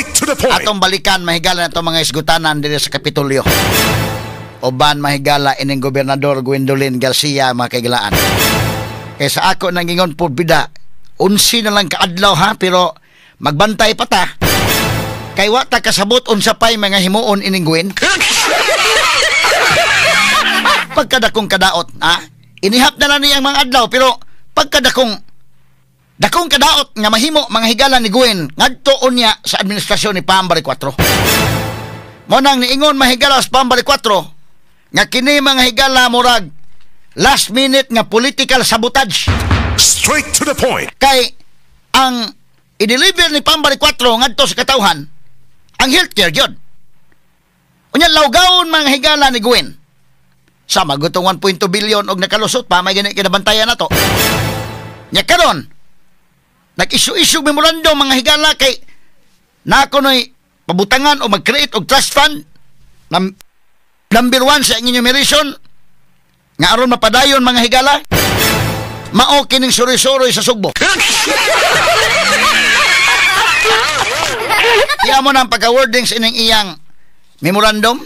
Straight to the point. Atong balikan mahigala na itong mga isgutanan diri sa Kapitolyo. Uban mahigala ining Gobernador Gwendolyn Garcia, mga kaigalaan. Kay sa ako nangingon porbida, 11 na lang kaadlaw ha, pero magbantay pa ta. Kay wa ta kasabot unsa pay mga himuon ining Gwen. Pagkadakong kadaot, ha? Inihap na lang niyang mga adlaw, pero pagkadakong dakong kadaot nga mahimo mga higala ni Gwen ngadto unya sa administrasyon ni Pam Baricuatro. Mo nang niingon mahigala sa Pam Baricuatro nga kini mga higala murag last minute nga political sabotage. Straight to the point. Kay ang i-deliver ni Pam Baricuatro ngadto sa katawhan ang healthcare gyud. Unya lawgawon mga higala ni Gwen. Sa magutong 1.2 billion og nakalusot pa may gani kinabantayan nato. Nya karon nag-issue-issue memorandum mga higala kay nakunoy pabutangan o mag-create og trust fund number 1 sa enumeration nga aron mapadayon mga higala mao kining suroy-suroy sa Sugbo. Iya mo nang pagka-wordings ining iyang memorandum: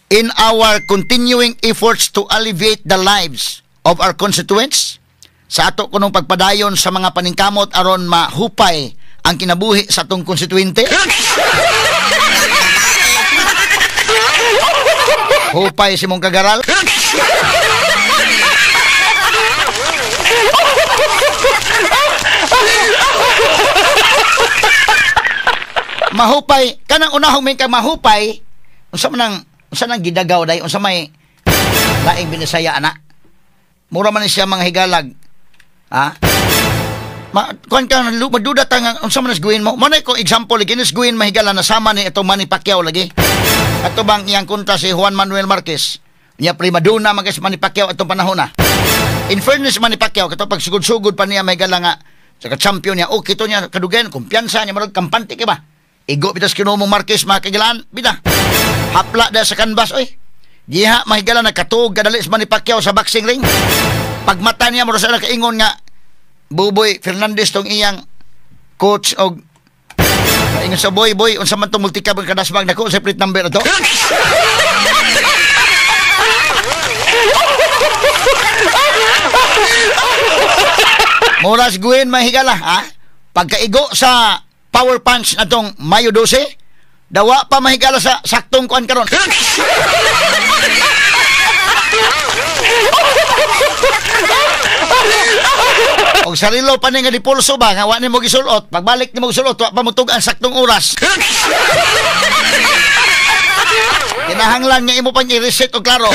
in our continuing efforts to alleviate the lives of our constituents, sa ato kunong pagpadayon sa mga paningkamot aron mahupay ang kinabuhi sa atong konstituente. Hupay si mong kagaral. Mahupay kanang unahong may kang mahupay unsa man ang unsa nang gidagaw day unsa may laing binisaya ana. Mura man siya mga higalag. Ha? Kuan ka maduda ta nga unsa man gawin mo. Mo na ko example kinis gawin mahigala na sama ni itong Manny Pacquiao lagi. Ato bang iyang kontra si Juan Manuel Marquez. Nya primadonna man kay si Manny Pacquiao atong panahon na. In fairness Manny Pacquiao kato pag sugod-sugod pa niya mahigala nga sa champion niya okay to niya kadugayan kumpiyansa niya marag kampante kay ba. Igo bitas kinumo Marquez mga kagilaan bida. Hapla da sa canvas oy. Diha mahigala nagkatuog kadali si Manny Pacquiao sa boxing ring. Pagmata niya mura sa nakaingon nga Buboy Fernandez tong iyang coach og ingon sa boy boy unsa man tong multicab ang kadasbag nako sa plate number ato. Moras Gwen mahigala ha. Pagkaigo sa power punch natong Mayo 12 dawa pa mahigala sa saktong kuan karon. Og sarilo pa ni nga dipulso ba nga wa nimo gisulot, pagbalik nimo gisulot wa pa motug-an saktong oras. Kinahanglan nga imo pang i-reset og klaro.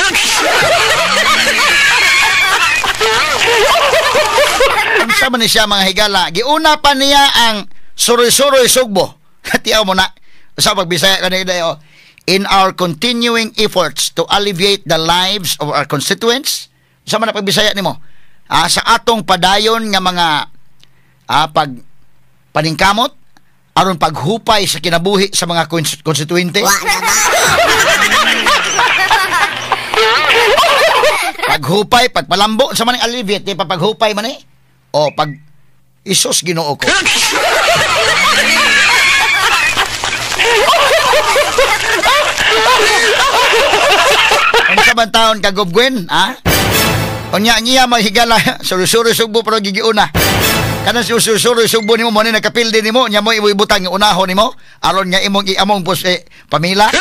Unsa man ni siya mga higala, giuna pa niya ang suroy-suroy Sugbo. Tiaw mo na sa pagbisaya kanina dayo. In our continuing efforts to alleviate the lives of our constituents, sa man na pagbisaya nimo? Sa atong padayon nga mga pag paningkamot aron paghupay sa kinabuhi sa mga konstituente. Paghupay, pagpalambo sa man alleviate, di pa paghupay man eh. O pag Isus Ginoo ko. Unsa man taon ka Gob Gwen, ha? Unya niya maghigala suroy-suroy Sugbo pero gigiuna. Kanang suroy-suroy Sugbo nimo mo ni nakapildi nimo nya mo ibutang unahon nimo aron nga imong iamong pos pamila.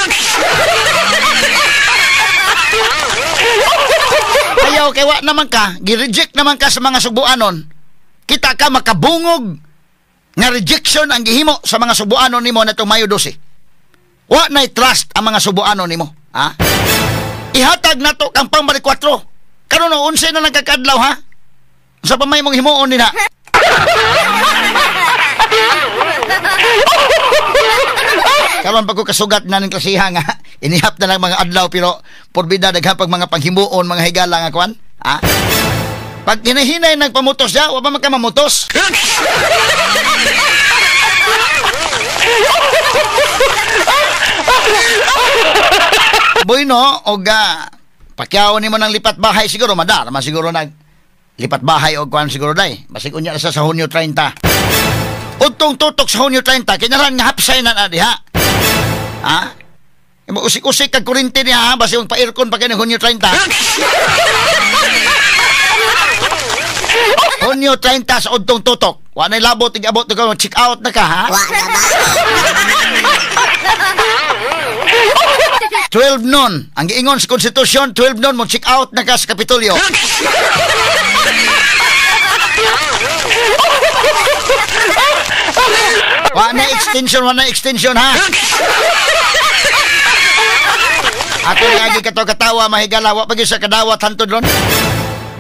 Ayaw kay wa naman ka, gi-reject naman ka sa mga Sugboanon. Kita ka makabungog nga rejection ang gihimo sa mga Sugboanon nimo natong Mayo 12. Wa nay trust ang mga Sugboanon nimo, ha? Ihatag nato kang Pam Baricuatro. Karon no 11 na lang kakadlaw ha. Sa pamay mong himuon nila. Karon pag ko kasugat na ning klasiha nga inihap na lang mga adlaw pero porbida daghan pag mga panghimuon mga higala nga kuan, ha? Pag hinahinay nagpamutos siya, wa pa man ka mamutos. Boy no, og Pacquiao nimo ng lipat bahay siguro madar man siguro nag lipat bahay og kuan siguro day. Basig unya sa Hunyo 30. Udtong tutok sa Hunyo 30, kinaran nga hapsay na na diha. Ha? Usik-usik kag kurinti niya ha, basi magpa-aircon pa kayo ng Hunyo 30. Hunyo 30 sa udtong tutok. Wa na'y labot, tig-abot na ka, check out na ka ha? Wa na ba? 12 noon, ang giingon sa konstitusyon, 12 noon mo check out na ka sa Kapitolyo. Wa na extension ha. Ato lagi kato katawa mahigala, wa pa gyud sa kadawat hantod ron.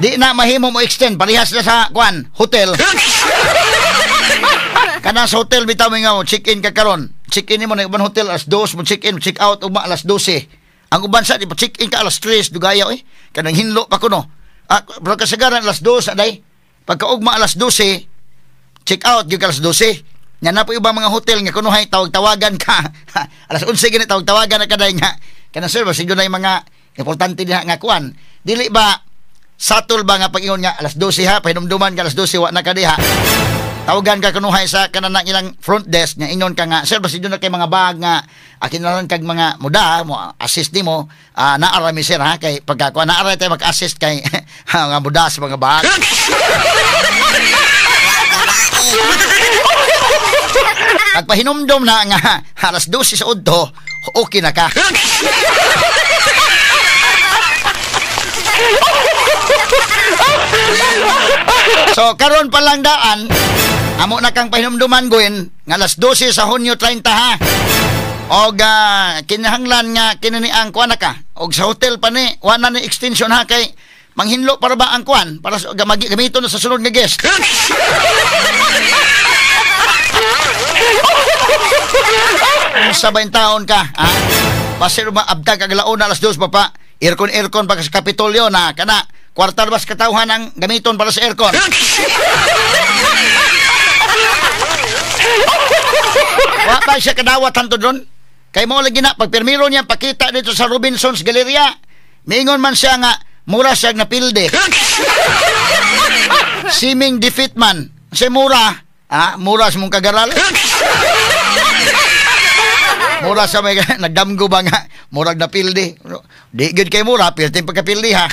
Di na mahimo mo extend, parehas na sa kuan, hotel. Kana sa hotel bitaw mo nga check-in ka karon. Check-in nimo na uban hotel alas 2 mo check-in, check out ugma alas 12. Ang uban sa di pa check-in ka alas 3 dugaya oy. Kanang hinlo pa kuno. Ah, pero kasagaran alas 2 aday. Pagka ugma alas 12, check out gyud ka alas 12. Nya na po ibang mga hotel nga kunuhay tawag-tawagan ka. Alas 11 gani tawag-tawagan na kaday nga. Kana sir, basig na yung mga importante diha nga kuan. Dili ba satol ba nga pag-ingon nga alas 12 ha, pahinumduman ka alas 12 wa na ka diha. Tawagan ka kunuhay sa kanang ilang front desk nga ingon ka nga sir, basig na kay mga bag nga akin na lang kag mga muda mo assist nimo, naara mi sir ha kay pagka kuan naara tayo mag-assist kay nga muda sa mga bag. Pagpahinumdum na nga alas 12 sa udto, okay na ka. So karon pa lang daan, amo na kang pahinumduman Gwen nga alas 12 sa Hunyo 30 ha. Og kinahanglan nga kinini ang kuan na ka. Og sa hotel pa ni, wa na ni extension ha kay manghinlo para ba ang kuan para gamiton na sa sunod nga guest. Sa 20 taon ka, ha? Pasero ba abtag kag launa alas 2 pa pa. Aircon pa sa Kapitolyo na kana kwarta bas katawhan ang gamiton para sa aircon. Wa pa siya kadawat hantod ron. Kay mo lagi na pagpirmiro niya pakita dito sa Robinson's Galleria. Miingon man siya nga mura siya napilde. Seeming defeat man. Si mura, ha? Mura sa mong kagaral. Mura sa may nagdamgo ba nga murag napilde. Di gyud kay mura, pirting pagkapilde ha.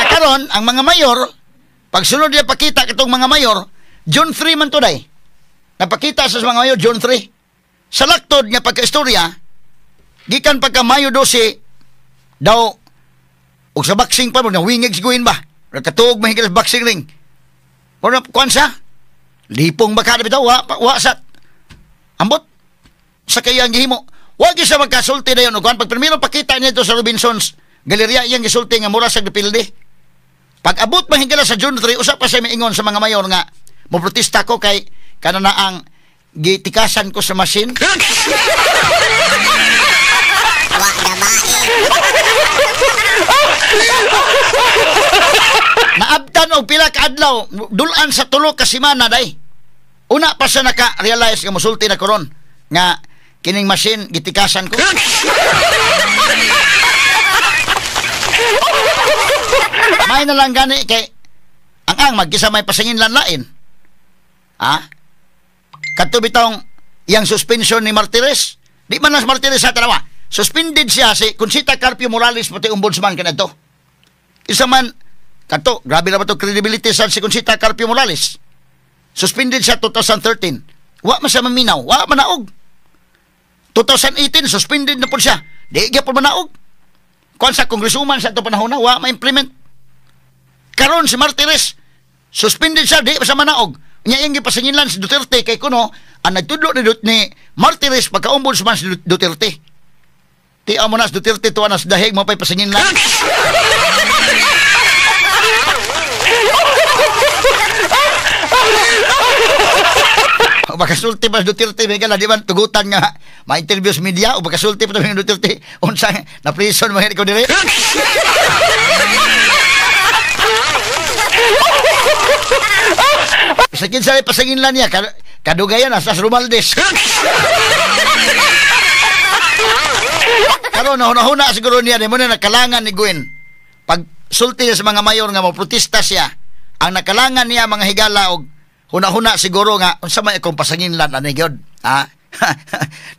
Karon ang mga mayor, pagsunod niya pakita katong mga mayor, June 3 man today. Napakita sa mga mayor June 3. Sa laktod nga pagkaistorya, gikan pagka Mayo 12 daw og sa boxing pa mo nawingig siguin ba. Nakatuog mahigit sa boxing ring. Wala kuan sa lipong baka na bitaw, wa sa ambot sa kaya ang gihimo. Wa gyud siya magkasulti na yun. Kuan pag primero pakita niya ito sa Robinson's Galleria, iyang gisulti nga mura sa gipilde. Pag abot mahigala sa June 3, usa pa siya miingon sa mga mayor nga moprotesta ko kay kanana ang gitikasan ko sa machine. Wa na ba? Naabtan og pila ka adlaw, dulan sa tulo ka semana day. Una pa siya naka-realize nga mosulti na koron nga kining machine gitikasan ko. May na lang gani kay ang magkisa may pasingin lan lain. Ha? Kadto bitong iyang suspension ni Martires, di man lang si Martires sa tanawa. Suspended siya si Conchita Carpio Morales pati ombudsman kanadto. Isa man kadto, grabe na ba to credibility sa si Conchita Carpio Morales. Suspended siya 2013. Wa man siya maminaw, wa manaog. 2018 suspended na po siya. Di gyapon manaog. Kuan sa kongresuman sa ato panahon na wa ma-implement. Karon si Martires suspended siya, di pa siya manaog. Nya iyang gipasinginlan si Duterte kay kuno ang nagtudlo ni Martires pagka-ombudsman si Duterte. Tiaw mo na si Duterte tuwa na sa dahig mo pa'y pasinginlan. O bakasulti pa si Duterte, may gala, di ba tugutan nga ma-interview sa media, o bakasulti pa si Duterte, unsa na prison mga ko dire. Sa kinsa pasinginlan niya, kadugayan sa Romaldes. Karon nahuna-huna siguro niya, di mo na nakalangan ni Gwen. Pag sulti sa mga mayor nga mo protesta siya, ang nakalangan niya mga higala og huna-huna siguro nga unsa may akong pasanginlan ani gyud, ha?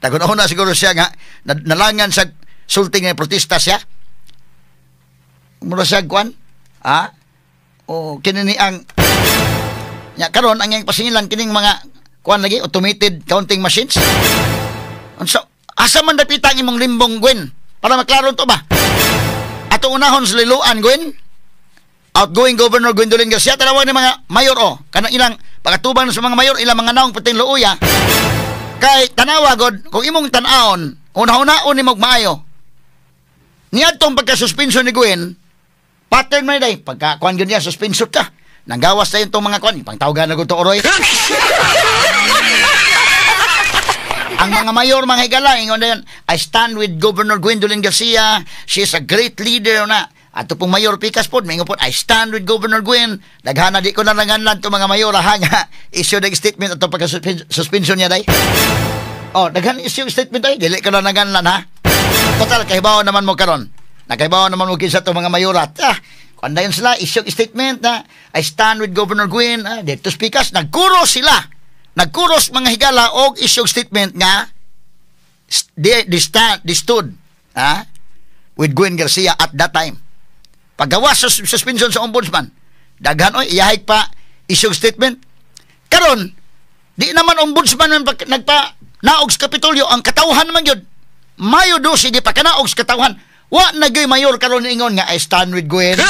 Naghuna-huna siguro siya nga nalangan sa sulti nga protesta siya. Mura siya kuan, ha? O kini ni ang nya karon ang iyang pasingilan kining mga kuan lagi automated counting machines. Unsa asa man dapita ang imong limbong, Gwen? Para maklaro to ba? Ato unahon sa Liloan, Gwen. Outgoing Governor Gwendolyn Garcia, tanawan ni mga mayor o kanang ilang pagkatubang sa mga mayor, ilang mga naong puting luoya. Kay tanawa god kung imong tan-awon, una-unaon nimo maayo. Niadtong pagka-suspension ni Gwen, pattern man day pagka kuan gyud niya suspension ka. Nanggawas tayo tong mga kuan, pangtawagan na gud to oroy. Ang mga mayor mga higala ingon dayon, I stand with Governor Gwendolyn Garcia, she is a great leader na. Ato pong Mayor Pikas pod, mingon pod, I stand with Governor Gwen. Daghana di ko naranganlan to mga mayor ha nga issue ng statement ato pagka suspension niya day. Oh, daghan issue statement ay dili ko naranganlan ha. Total kahibaw naman mo karon. Nakahibaw naman mo kinsa to mga mayorat. Ah, kuan dayon sila issue statement na I stand with Governor Gwen. Ah, dito Pikas nagkuro sila. Nagkuros mga higala og issue statement nga they stood with Gwen Garcia at that time. Paggawas sa suspension sa ombudsman, daghan oy iyahig pa issue statement. Karon di naman ombudsman ang nagpa naog sa Kapitolyo, ang katawhan naman gyud. Mayo 12 di pa kanaog sa katawhan. Wa na gyud mayor karon ingon nga I stand with Gwen.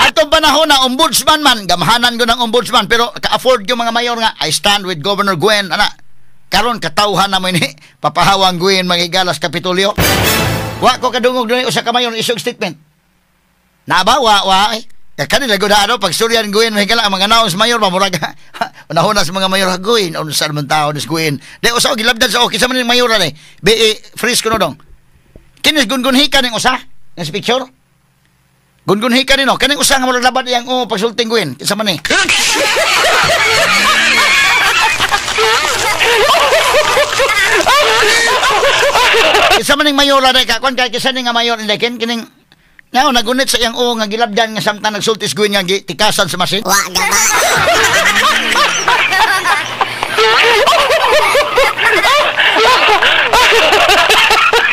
Atong panahon na ombudsman man, gamhanan ko ng ombudsman, pero ka-afford yung mga mayor nga I stand with Governor Gwen ana. Karon katawhan na mo ini papahawang Gwen mga higalas Kapitolyo. Wa ko kadungog dunay usa ka mayor isug statement. Naba wa wa eh. Kanila gud ano pag suryan Gwen mga higala ang mga naong sa mayor mamurag unahuna sa mga mayor Gwen unsa man taon is Gwen. Di usa og gilabdan sa okay sa man ning mayor ani. Be freeze kuno dong. Kinis gungunhika ning usa nga sa picture. Gungunhika nino kaning usa nga murag labad iyang o pagsulting Gwen kinsa man ni. Kinsa man ning mayora day ka kon kay kinsa ning nga mayor inday ken kining nga nagunit sa iyang o nga gilabdan nga samtang nagsultis Gwen nga gitikasan sa machine. Wa gaba.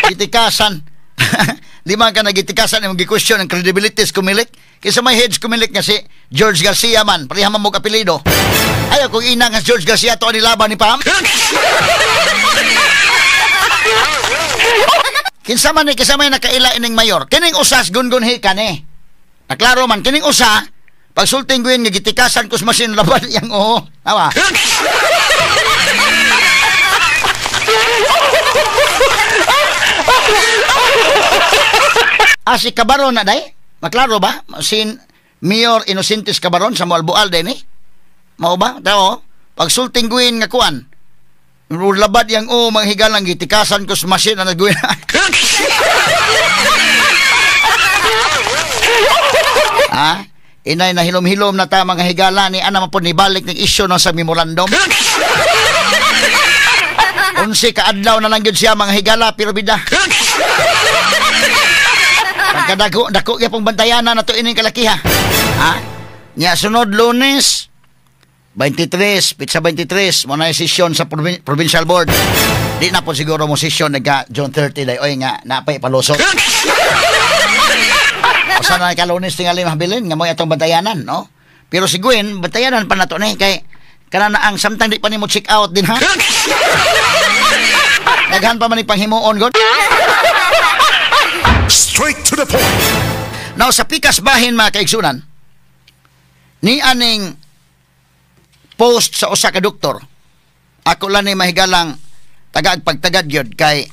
Gitikasan. Lima ka nagitikasan imong gi-question ang credibility sa Kumilik. Kinsa may heads Kumilik nga si George Garcia man, pareha man mo kapelido. Ayaw kung ina nga George Garcia to ani laban ni Pam. Kinsa man ni kinsa may nakaila ining mayor. Kining usas gungunhi kani. Naklaro man kining usa pagsulting Gwen nga gitikasan kus machine laban iyang oo. Tawa. Ah, si Cabaron na day? Maklaro ba? Si Mayor Inocentes Cabaron sa Moalboal din eh. Mao ba? Tao, pagsulting Gwen nga kuan. Labad yang o mga higalang gitikasan ko sa machine na nagwin. Ha? Inay na hilom-hilom na ta mga higala ni ana man po nibalik ng issue ng sa memorandum. Unsi kaadlaw na lang yun siya mga higala pero bida. Pagkadako, dako kaya pong bantayanan na to ining kalakiha. Ha? Nya sunod Lunes 23, pizza 23, mo na session sa provincial board. Di na po siguro mo session nagka June 30 day. Oy nga, napay palusot. O sana ka Lunes tingali mahabilin nga mo atong bantayanan, no? Pero si Gwen, bantayanan pa nato ni kay kana na ang samtang di pa nimo check out din ha. Daghan pa man ni panghimuon god. Straight to the point. Now sa pikas bahin mga kaigsunan, ni aning post sa usa ka doktor. Ako lang ni mahigalang tagag pagtagad gyud kay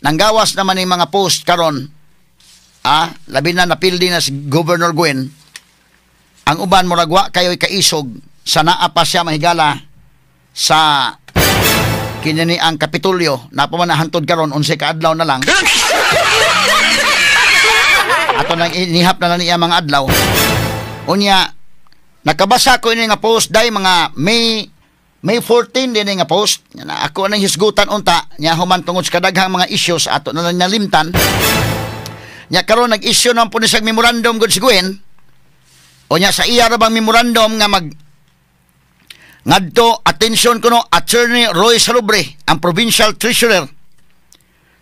nanggawas naman ni mga post karon. Ah, labi na napildi na si Governor Gwen. Ang uban murag wa kayo'y kaisog sa naa pa siya mahigala sa kini ang Kapitolyo. Napa man hantod karon 11 ka adlaw na lang. Ato nang inihap na lang niya mga adlaw. Unya nakabasa ko ini nga post day mga May May 14 din nga post. Na ako nang hisgutan unta nya human tungod sa kadaghang mga issues ato na nalimtan. Nya karon nag-issue naman po ni siyang memorandum gud si Gwen. O nya sa iya ra bang memorandum nga mag ngadto attention kuno Attorney Roy Salubre, ang provincial treasurer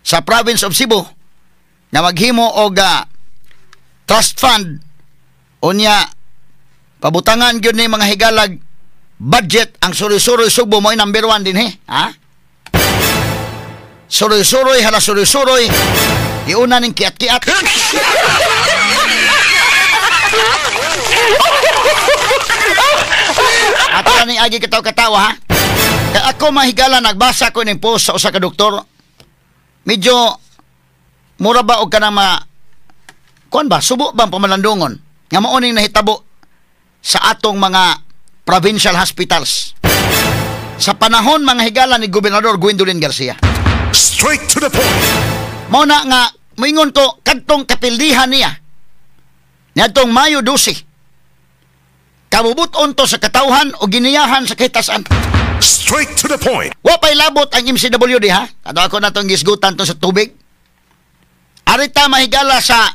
sa province of Cebu, nga maghimo og trust fund, unya pabutangan gyud ni mga higalag budget ang Suroy-Suroy Sugbo. Mo number 1 din he, ha? Suroy-suroy hala suroy-suroy, iuna ning kiat-kiat. Ato ni agi kataw-katawa ha. Kay ako mahigala nagbasa ko ning post sa usa ka doktor. Medyo mura ba og kanang ma kuan ba subo bang pamalandungon nga mao ning nahitabo sa atong mga provincial hospitals sa panahon mga higala ni Gobernador Gwendolyn Garcia. Straight to the point. Mao na nga moingon ko kadtong kapildihan niya niadtong Mayo 12. Kabubut-on to sa katawhan o giniyahan sa kahitasan. Straight to the point. Wa pa'y labot ang MCWD ha. Kato ako na itong gisgutan to sa tubig. Arita mahigala sa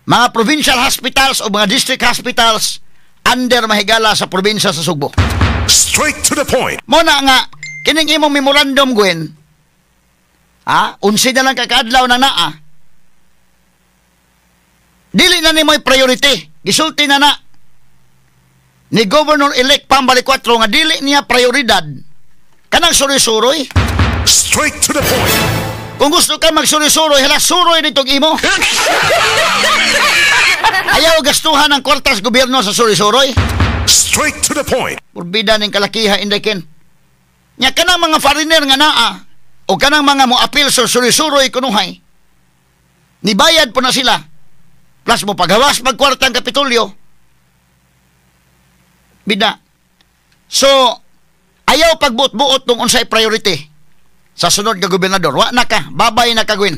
mga provincial hospitals o mga district hospitals under mahigala sa probinsya sa Sugbo. Straight to the point. Muna nga, kining imong memorandum, Gwen, ha? Unsi na lang kakaadlaw na naa. Dili na ni mo'y priority. Gisulti na na ni Governor-elect Pam Baricuatro nga dili niya prioridad kanang suroy-suroy. Straight to the point. Kung gusto ka magsuroy-suroy, hala suroy nitong imo. Ayaw gastuhan ang kwartas gobyerno sa suroy-suroy. Straight to the point. Purbida ning kalakiha indekin. Nya kanang mga foreigner nga naa o kanang mga moapil sa suroy-suroy kunuhay, nibayad po na sila. Plus mo paghawas pagkwartang Kapitolyo. Bida. So, ayaw pagbuot-buot tong unsay priority sa sunod nga gobernador. Wa na ka, babay na ka, Gwen.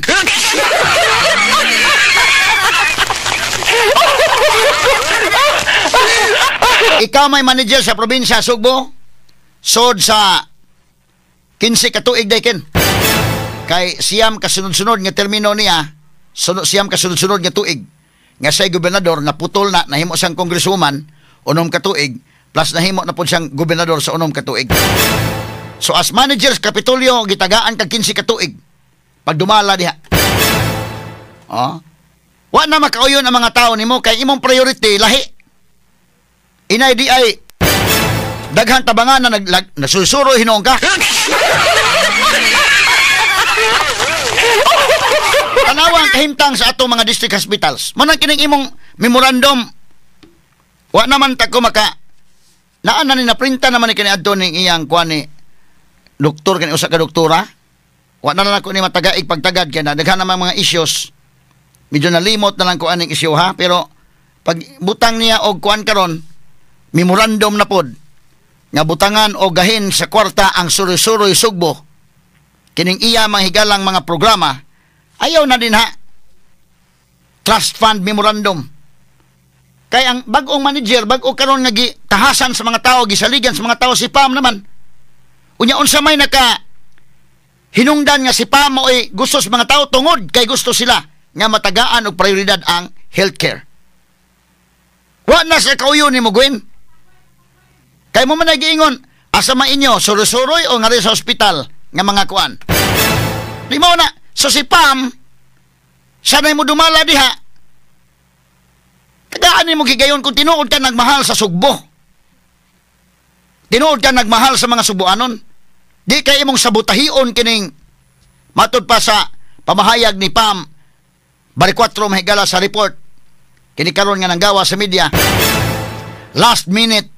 Ikaw may manager sa probinsya Sugbo, sod sa 15 ka tuig dayken. Kay siyam kasunod-sunod nga termino niya, sunod siyam kasunod-sunod nga tuig nga say gobernador naputol na, nahimo siyang congresswoman unom ka tuig, plus nahimo na pud siyang gobernador sa unom ka tuig. So as manager sa Kapitolyo, gitagaan kag 15 ka tuig pagdumala diha. Oh. Wa na makauyon ang mga tao nimo kay imong priority lahi. Inay di ay daghan tabangan na nagsusuroy hinuon ka. Tanawa ang kahimtang sa atong mga district hospitals. Manang kining imong memorandum, wa naman ta ko maka naan na ni naprinta naman ni kani adto ning iyang kuan ni doktor kani usa ka doktora. Wa na lang ako ni matagaig pagtagad kay na daghan naman mga issues. Medyo nalimot na lang ko aning issue ha, pero pag butang niya og kuan karon memorandum na pod nga butangan og gahin sa kwarta ang Suroy-Suroy Sugbo kining iya manghigalang mga programa, ayaw na din ha trust fund memorandum. Kay ang bag-ong manager, bag-o karon nga gitahasan sa mga tao, gisaligan sa mga tao si Pam naman. Unya unsa may naka hinungdan nga si Pam mo'y gusto sa mga tao tungod kay gusto sila nga matagaan og prioridad ang healthcare. Wa na sa kauyon ni mo, Gwen. Kay mo man nagiingon, asa man inyo, suroy-suroy o nga rin sa ospital nga mga kuan. Di mo na, so si Pam, sanay mo dumala diha, tagaan mo gigayon kung tinuod ka nagmahal sa Sugbo. Tinuod ka nagmahal sa mga Subuanon. Di kay imong sabotahion kining matud pa sa pamahayag ni Pam Baricuatro mahigala sa report kini karon nga nanggawa sa media, last minute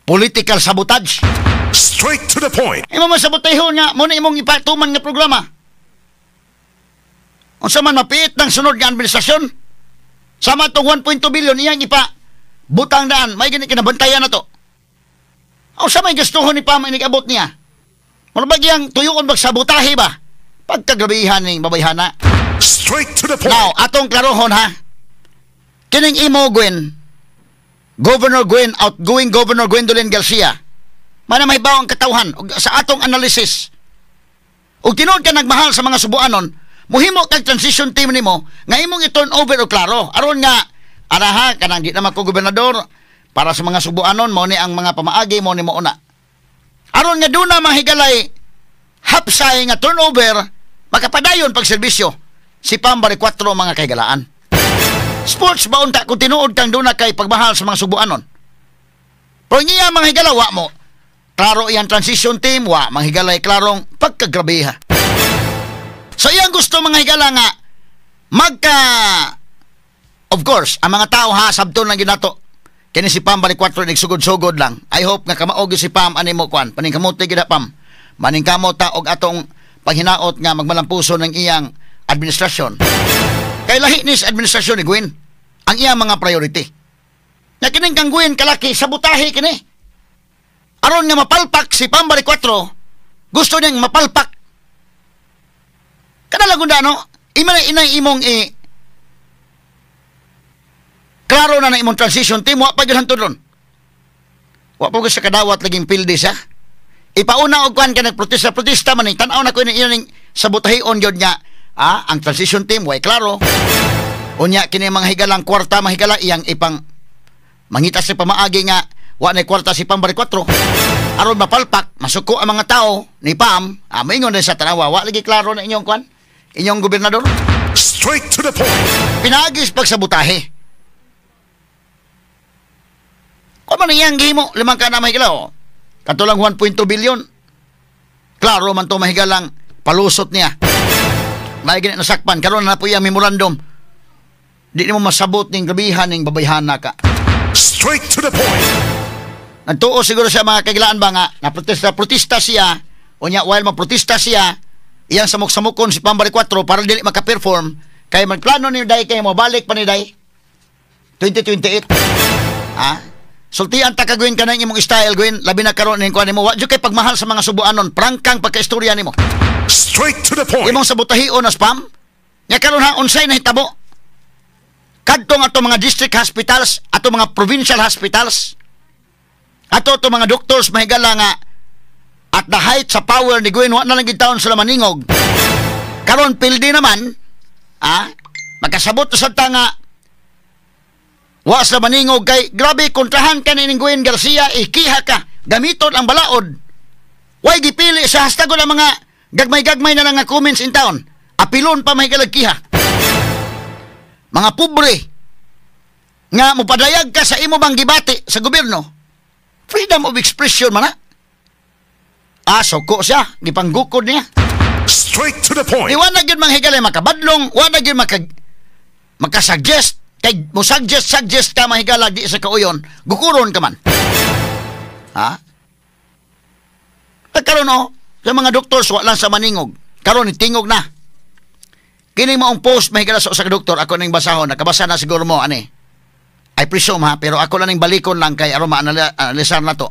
political sabotage. Straight to the point. Imo man sabotahon nga mo na imong ipatuman nga programa. Unsa man mapiit ng sunod nga administrasyon? Sama tong 1.2 billion iyang ipa butang daan, may gani kinabantayan na to. Unsa may gustuhon ni Pam inig abot niya? Mura ba giyang tuyokon magsabotahe ba? Pagkagrabihan ning babayhana. Straight to the point. Now, atong klarohon ha. Kining imo Gwen, Governor Gwen, outgoing Governor Gwendolyn Garcia. Mana may ang katawhan og sa atong analysis. Og tinuod ka nagmahal sa mga Subuanon, muhimo kag transition team nimo nga imong i-turn over og klaro. Aron nga araha kanang di naman ko gobernador para sa mga Subuanon, mao ni ang mga pamaagi, mao ni mo una. Aron nga duna mahigalay hapsay nga turnover, makapadayon pagserbisyo si Pam Baricuatro, mga kahigalaan. Sports ba unta kung tinuod kang duna kay pagmahal sa mga Subuanon? Pero niya mga higala, wa mo klaro iyang transition team, wa manghigalay klarong pagkagrabeha. So iyang gusto, mga higala, nga magka, of course, ang mga tao ha, sabton lang ginato. Kini si Pam Baricuatro nagsugod-sugod lang. I hope nga kamaog si Pam ani mo kwan. Paningkamote gid Pam. Maningkamot ta og atong paghinaot nga magmalampuso ng iyang administrasyon. Kay lahi ni sa administrasyon ni Gwen ang iyang mga priority. Nga kining kang Gwen kalaki sabotahe kini. Aron nga mapalpak si Pam Baricuatro, gusto niyang mapalpak. Kada lang no, ima na inay imong klaro na na imong transition team, wa pa gyud hantod ron. Wa pa gyud sa kadawat laging pildi siya. Ipauna og kuan ka nagprotesta, protesta man ni tan-aw na ko ni iyang sabotahion gyud nga ang transition team way klaro. Unya kini mga higalang kwarta mahigala iyang ipang mangita sa pamaagi nga wa na kwarta si Pam Baricuatro. Aron mapalpak, masuko ang mga tao ni Pam, maingon na sa tanawa, wa lagi klaro na inyong kwan, inyong gobernador. Straight to the point. Pinagis pagsabotahe. Kung man iyang gihimo, limang ka na mahigala, oh. Katulang 1.2 billion. Klaro man to mahigalang palusot niya. May ganit nasakpan, karon na po iyang memorandum. Di nimo masabot ning grabihan ning babayhana ka. Straight to the point. Nagtuo siguro siya mga kagilaan ba nga na protesta siya, unya while maprotesta siya, iyang samok-samokon si Pam Baricuatro para dili maka-perform kay magplano ni Day kay mo balik pa ni Day 2028. Ha? Sultian ta ka Gwen kanang imong style Gwen, labi na karon ning kuan nimo, wa jud kay pagmahal sa mga Subuanon, prangkang pagkaistorya nimo. Straight to the point. Imong sabotahion na spam. Nya karon ha unsay nahitabo? Kadtong ato mga district hospitals, ato mga provincial hospitals, ato ato mga doctors mahigala nga at the height sa power ni Gwen, wa na lang gid taon sila maningog. Karon pildi naman, makasabot sa ta nga wa sila maningog kay grabe kontrahan ka ni Gwen Garcia, ikiha ka, gamiton ang balaod. Way gipili sa hashtag ang mga gagmay-gagmay na lang nga comments in town. Apilon pa mahigala kiha. Mga pobre nga mopadayag ka sa imo bang gibati sa gobyerno, freedom of expression man na. Soko siya, gipanggukod niya. Straight to the point. Di wa na gyud manghigalay makabadlong, wa na gyud makasuggest kay mo suggest ka mahigala di sa kauyon, gukuron ka man. Ha? Karon oh, sa mga doctors wa lang sa maningog. Karon tingog na. Kini maong post mahigala sa usa ka doktor, ako ning basahon, nakabasa na siguro mo ani. I presume ha, pero ako lang ning balikon lang kay aron ma-analisar na to.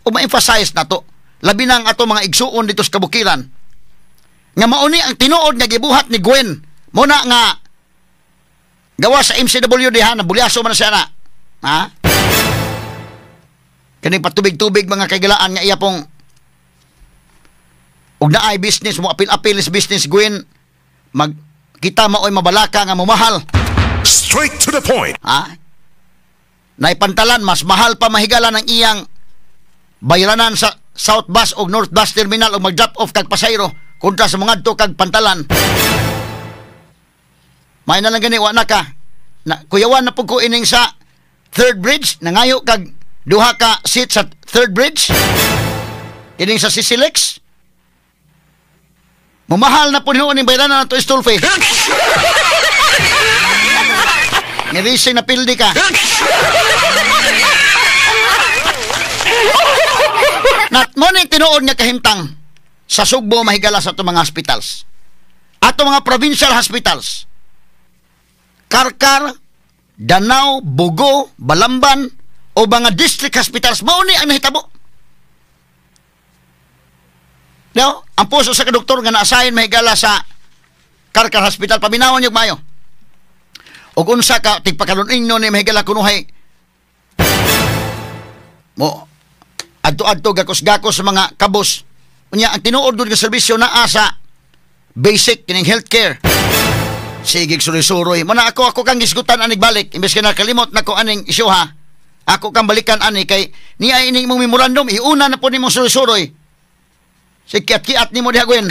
O ma-emphasize na to. Labi na ang ato mga igsuon dito sa kabukiran. Nga mauni ang tinuod nga gibuhat ni Gwen. Muna nga gawa sa MCWD ha, nabulyaso man siya na. Ha? Kining patubig-tubig mga kaigalaan nga iya pong ug naay business mo apil-apil is business Gwen, mag kita maoy mabalaka nga momahal. Straight to the point. Ha? Naipantalan mas mahal pa mahigala ng iyang bayranan sa South Bus o North Bus Terminal o mag-drop off kag pasayro kontra sa mga adto kag pantalan. May na lang gani wa na ka. Na, kuyawan na pug ko ining sa Third Bridge, nangayo kag duha ka seat sa Third Bridge. Ining sa Sisilex. Mumahal na po noon yung bayranan na to istulfe. Nirising na pildi ka. Not mo ni tinuod nga kahimtang sa Sugbo mahigala sa itong mga hospitals. Ato mga provincial hospitals. Karkar, Danao, Bugo, Balamban, o mga district hospitals, mauni ang nahitabo. No, ang puso sa doktor nga na-assign mahigala sa Karkar Hospital, paminawan niyo mayo. Og unsa ka tigpakaron inyo ni mahigala kunuhay mo Adto-adto gakos-gakos sa mga kabos. Unya ang tinuod gud nga serbisyo naa sa basic kining healthcare. Sige, suroy-suroy. Muna ako kang gisgutan anig balik. Imbes ka nakalimot nako aning isyu ha. Ako kang balikan ani kay niya ining imong memorandum iuna na po nimo suroy-suroy. Sige, kiat-kiat nimo diha, Gwen.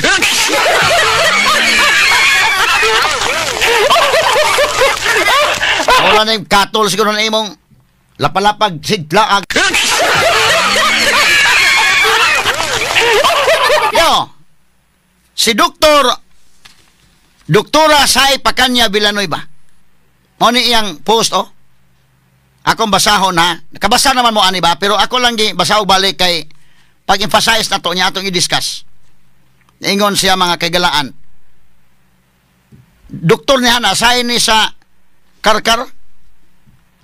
Wala na yung katol siguro na imong lapalapag siglaag. Yo, si Doktora Sai Pacanya Villanueva. Mo ni iyang post oh. Akong basahon ha. Nakabasa naman mo ani ba, pero ako lang gi basaho balik kay pag-emphasize na to niya atong i-discuss. Ingon siya mga kaigalaan. Doktor niya na asay ni sa Karkar.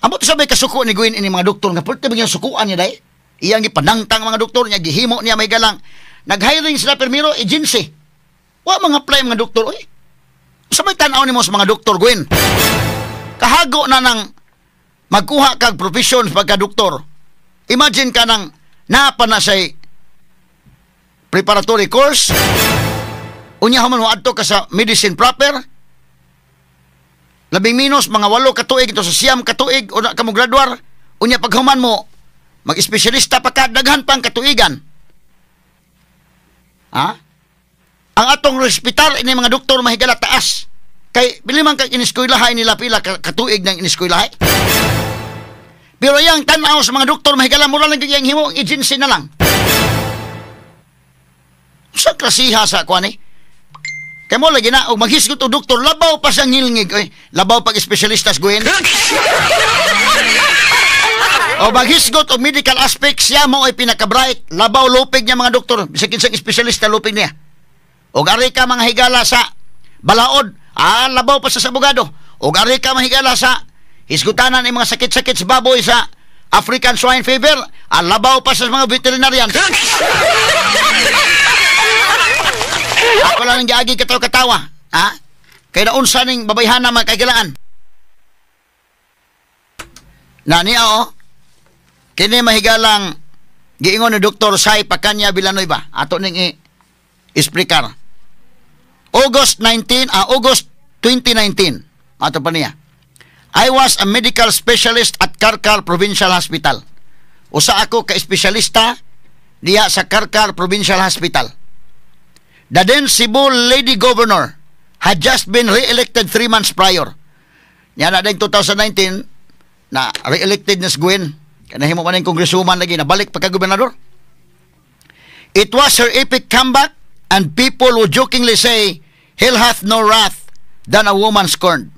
Amot sabay kasuko ni Gwen ini mga doktor nga pwede ba niyang sukuan niya day? Iyang gipanangtang mga doktor niya gihimo niya may galang. Nag-hiring sila permiro agency. Wa mga apply mga doktor oy. Sabay tan-aw nimo sa mga doktor, Gwen. Kahago na nang magkuha kag profession pagka doktor. Imagine ka nang napa na say preparatory course. Unya human adto ka sa medicine proper. Labing minus mga 8 ka tuig ito sa 9 ka tuig una ka mo graduar. Unya paghuman mo mag-espesyalista pa ka, daghan pang katuigan. Ha? Ang atong respetar ini mga doktor mahigala taas. Kay bili man kag iniskwelahay nila pila katuig ng iniskwelahay. Pero yang tan-aw sa mga doktor mahigala mura lang gyud iyang himo agency na lang. Sa klasiha sa kuan ni. Kay mo lagi na og maghisgot og doktor labaw pa sa ngilngig oy, labaw pag espesyalistas Gwen. O maghisgot og medical aspect siya mo ay pinaka-bright, labaw lupig niya mga doktor, bisag kinsang espesyalista lupig niya. Og ari ka mga higala sa balaod, labaw pa sa abogado. Og ari ka mga higala sa hisgutanan ang mga sakit-sakit sa baboy sa African swine fever, labaw pa sa mga veterinarian. Ako lang ang giagi katawa-katawa, ha? Kaya naunsa ning babayhana mga kaigalaan. Na niya o, kini mahigalang giingon ni Dr. Sai Pacanya Villanueva. Ato ning i-explicar. August 2019. Ato pa niya. I was a medical specialist at Carcar Provincial Hospital. Usa ako ka espesyalista diha sa Carcar Provincial Hospital. The then Cebu Lady Governor had just been re-elected 3 months prior. Niya na din 2019 na re-elected na si Gwen. Kanahimo man ang congresswoman lagi nabalik pagka-gobernador. It was her epic comeback and people would jokingly say, "Hell hath no wrath than a woman scorned."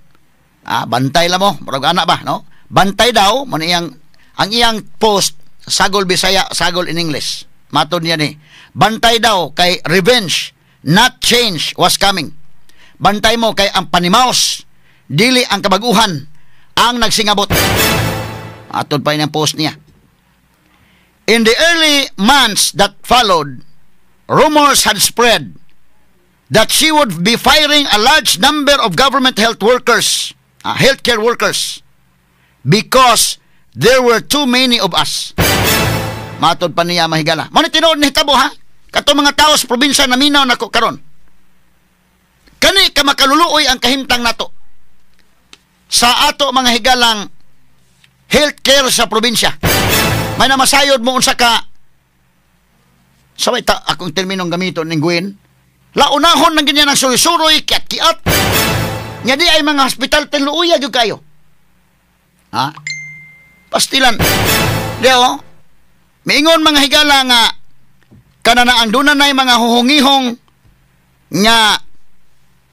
Bantay lang mo, murag ana ba, no? Bantay daw mo iyang ang iyang post sagol Bisaya, sagol in English. Matod niya ni, bantay daw kay revenge, not change was coming. Bantay mo kay ang panimaos, dili ang kabaguhan ang nagsingabot. Atod pa yung post niya. In the early months that followed, rumors had spread that she would be firing a large number of government health workers, healthcare workers, because there were too many of us. Matod pa niya mahigala. Muna tinuod ni hitabo ha? Kato mga tao sa probinsya na minaw nako karon. Kani ka makaluluoy ang kahimtang nato sa ato mga higalang healthcare sa probinsya. May namasayod mo unsa ka sa may ta akong terminong gamiton ning Gwen. Launahon nang ganyan ang suroy-suroy, kiat-kiat. Nya di ay mga hospital tinluoya gyud kayo. Ha? Pastilan. Di oh. Miingon mga higala nga kanana ang dunanay mga huhungihong nga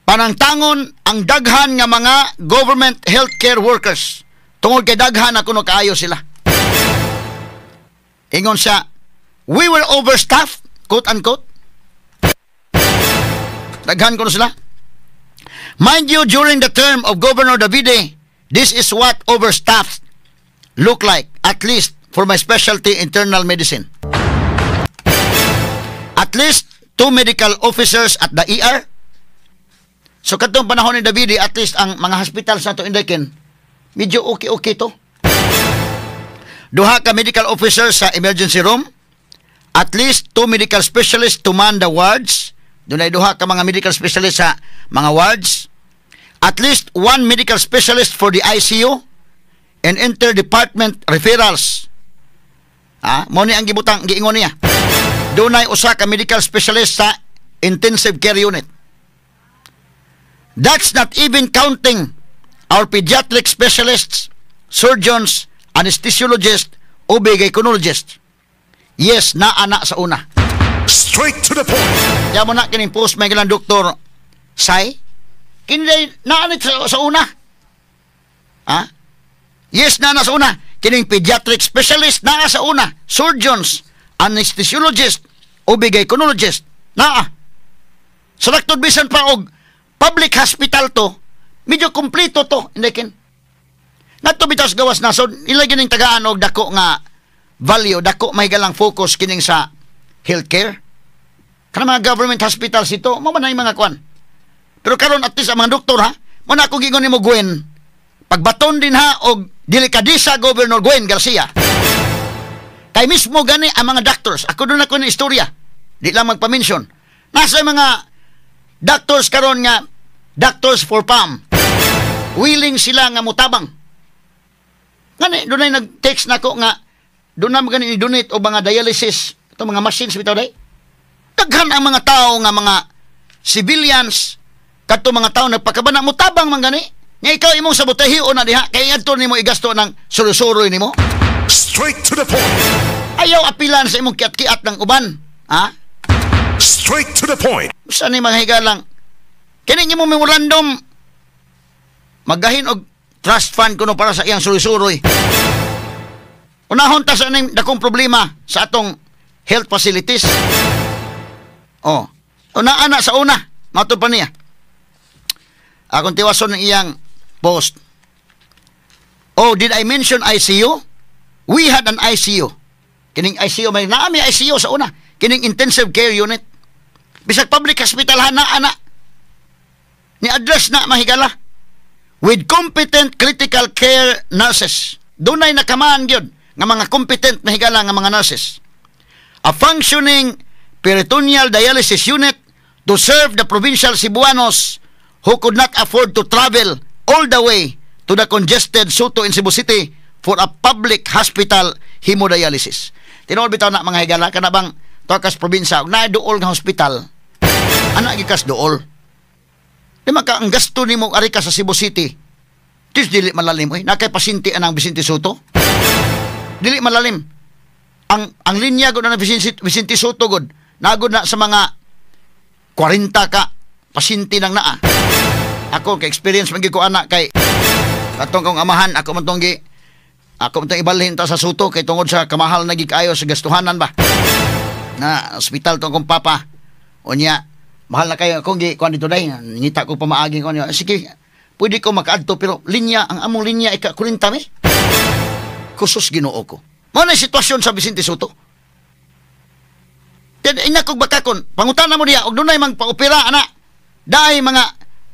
panangtangon ang daghan nga mga government healthcare workers tungod kay daghan na kuno kaayo sila. Ingon siya, we were overstaffed, quote unquote. Daghan kuno sila. Mind you, during the term of Governor Davide, this is what overstaffed look like, at least for my specialty, internal medicine. At least 2 medical officers at the ER. So katong panahon ni Davide, at least ang mga hospital sa ato Indaken, medyo okay-okay to. Duha ka medical officers sa emergency room, At least two medical specialists to man the wards. Dunay duha ka mga medical specialist sa mga wards. At least one medical specialist for the ICU and inter-department referrals. Ah, mo ni ang gibutang giingon niya. Dunay usa ka medical specialist sa intensive care unit. That's not even counting our pediatric specialists, surgeons, anesthesiologists, OB gynecologist. Yes, naa na sa una. Straight to the point. Kaya mo na kining post may gilang Doktor Sai. Kini naa ni sa una. Ha? Yes, naa na sa una. Kining pediatric specialist naa sa una. Surgeons, anesthesiologist, OB gynecologist, naa. Sa laktod bisan pa og public hospital to, medyo kompleto to, hindi kin. Ngadto bitaw sa gawas na, so ila gining tagaan og dako nga value, dako may galang focus kining sa healthcare. Kana mga government hospitals ito, mo man na yung mga kwan. Pero karon at least ang mga doktor ha, mo na ako gingon nimo, Gwen, pagbaton din ha og delikadesa, Governor Gwen Garcia. Kay mismo gani ang mga doctors, ako doon ako ng istorya, di lang magpa-mention. Nasa mga doctors karon nga doctors for PAM. Willing sila nga mutabang. Ngani doon ay nag-text nako nga doon na gani i-donate o mga dialysis ito, mga machines bitaw day. Daghan ang mga tao nga mga civilians, kadto mga tao nagpakabana, mutabang man gani. Nga ikaw imong sabotahe na diha kay adto nimo igasto ng suroy nimo. Straight to the point. Ayaw apilan sa imong kiat-kiat ng uban. Ha? Straight to the point. Sa ni mga higalang kini imong memorandum, magahin og trust fund kuno para sa iyang suroy-suroy. Unahon ta sa ning dakong problema sa atong health facilities. Oh. Una ana sa una, matud pa niya. Akong tiwason ng iyang post. Oh, did I mention ICU? We had an ICU. Kining ICU, may naami ICU sa una. Kining intensive care unit. Bisag public hospital ha, naa na. Ni address na mahigala. With competent critical care nurses. Dunay nakamaan gyud nga mga competent mahigala nga mga nurses. A functioning peritoneal dialysis unit to serve the provincial Cebuanos who could not afford to travel all the way to the congested Sotto in Cebu City for a public hospital hemodialysis. Tinuod bitaw na, mga higala, kana bang tuwa probinsya ug naa duol nga hospital, ana gikas duol. Di man ka ang gasto nimo ari ka sa Cebu City. Tis dili malalim oy. Nakay pasyente anang Vicente Sotto. Dili malalim. Ang linya gud na Vicente Sotto gud nagod na sa mga 40 ka pasyente nang naa. Ako kay experience man gyud ko ana kay katong kong amahan, ako man tong ibalhin ta sa Sotto kay tungod sa kamahal na gid kaayo sa gastuhanan ba. Na ospital tong akong papa. Unya mahal na kayo akong gi kuan dito day, ngita ko pamaagi ko niya. Sige, pwede ko makaadto pero linya ang among linya ika 40 mi. Kusus Ginoo ko. Mao na sitwasyon sa Vicente Sotto. Then ina kog bakakon, pangutana mo diya og dunay mang paopera ana. Daay mga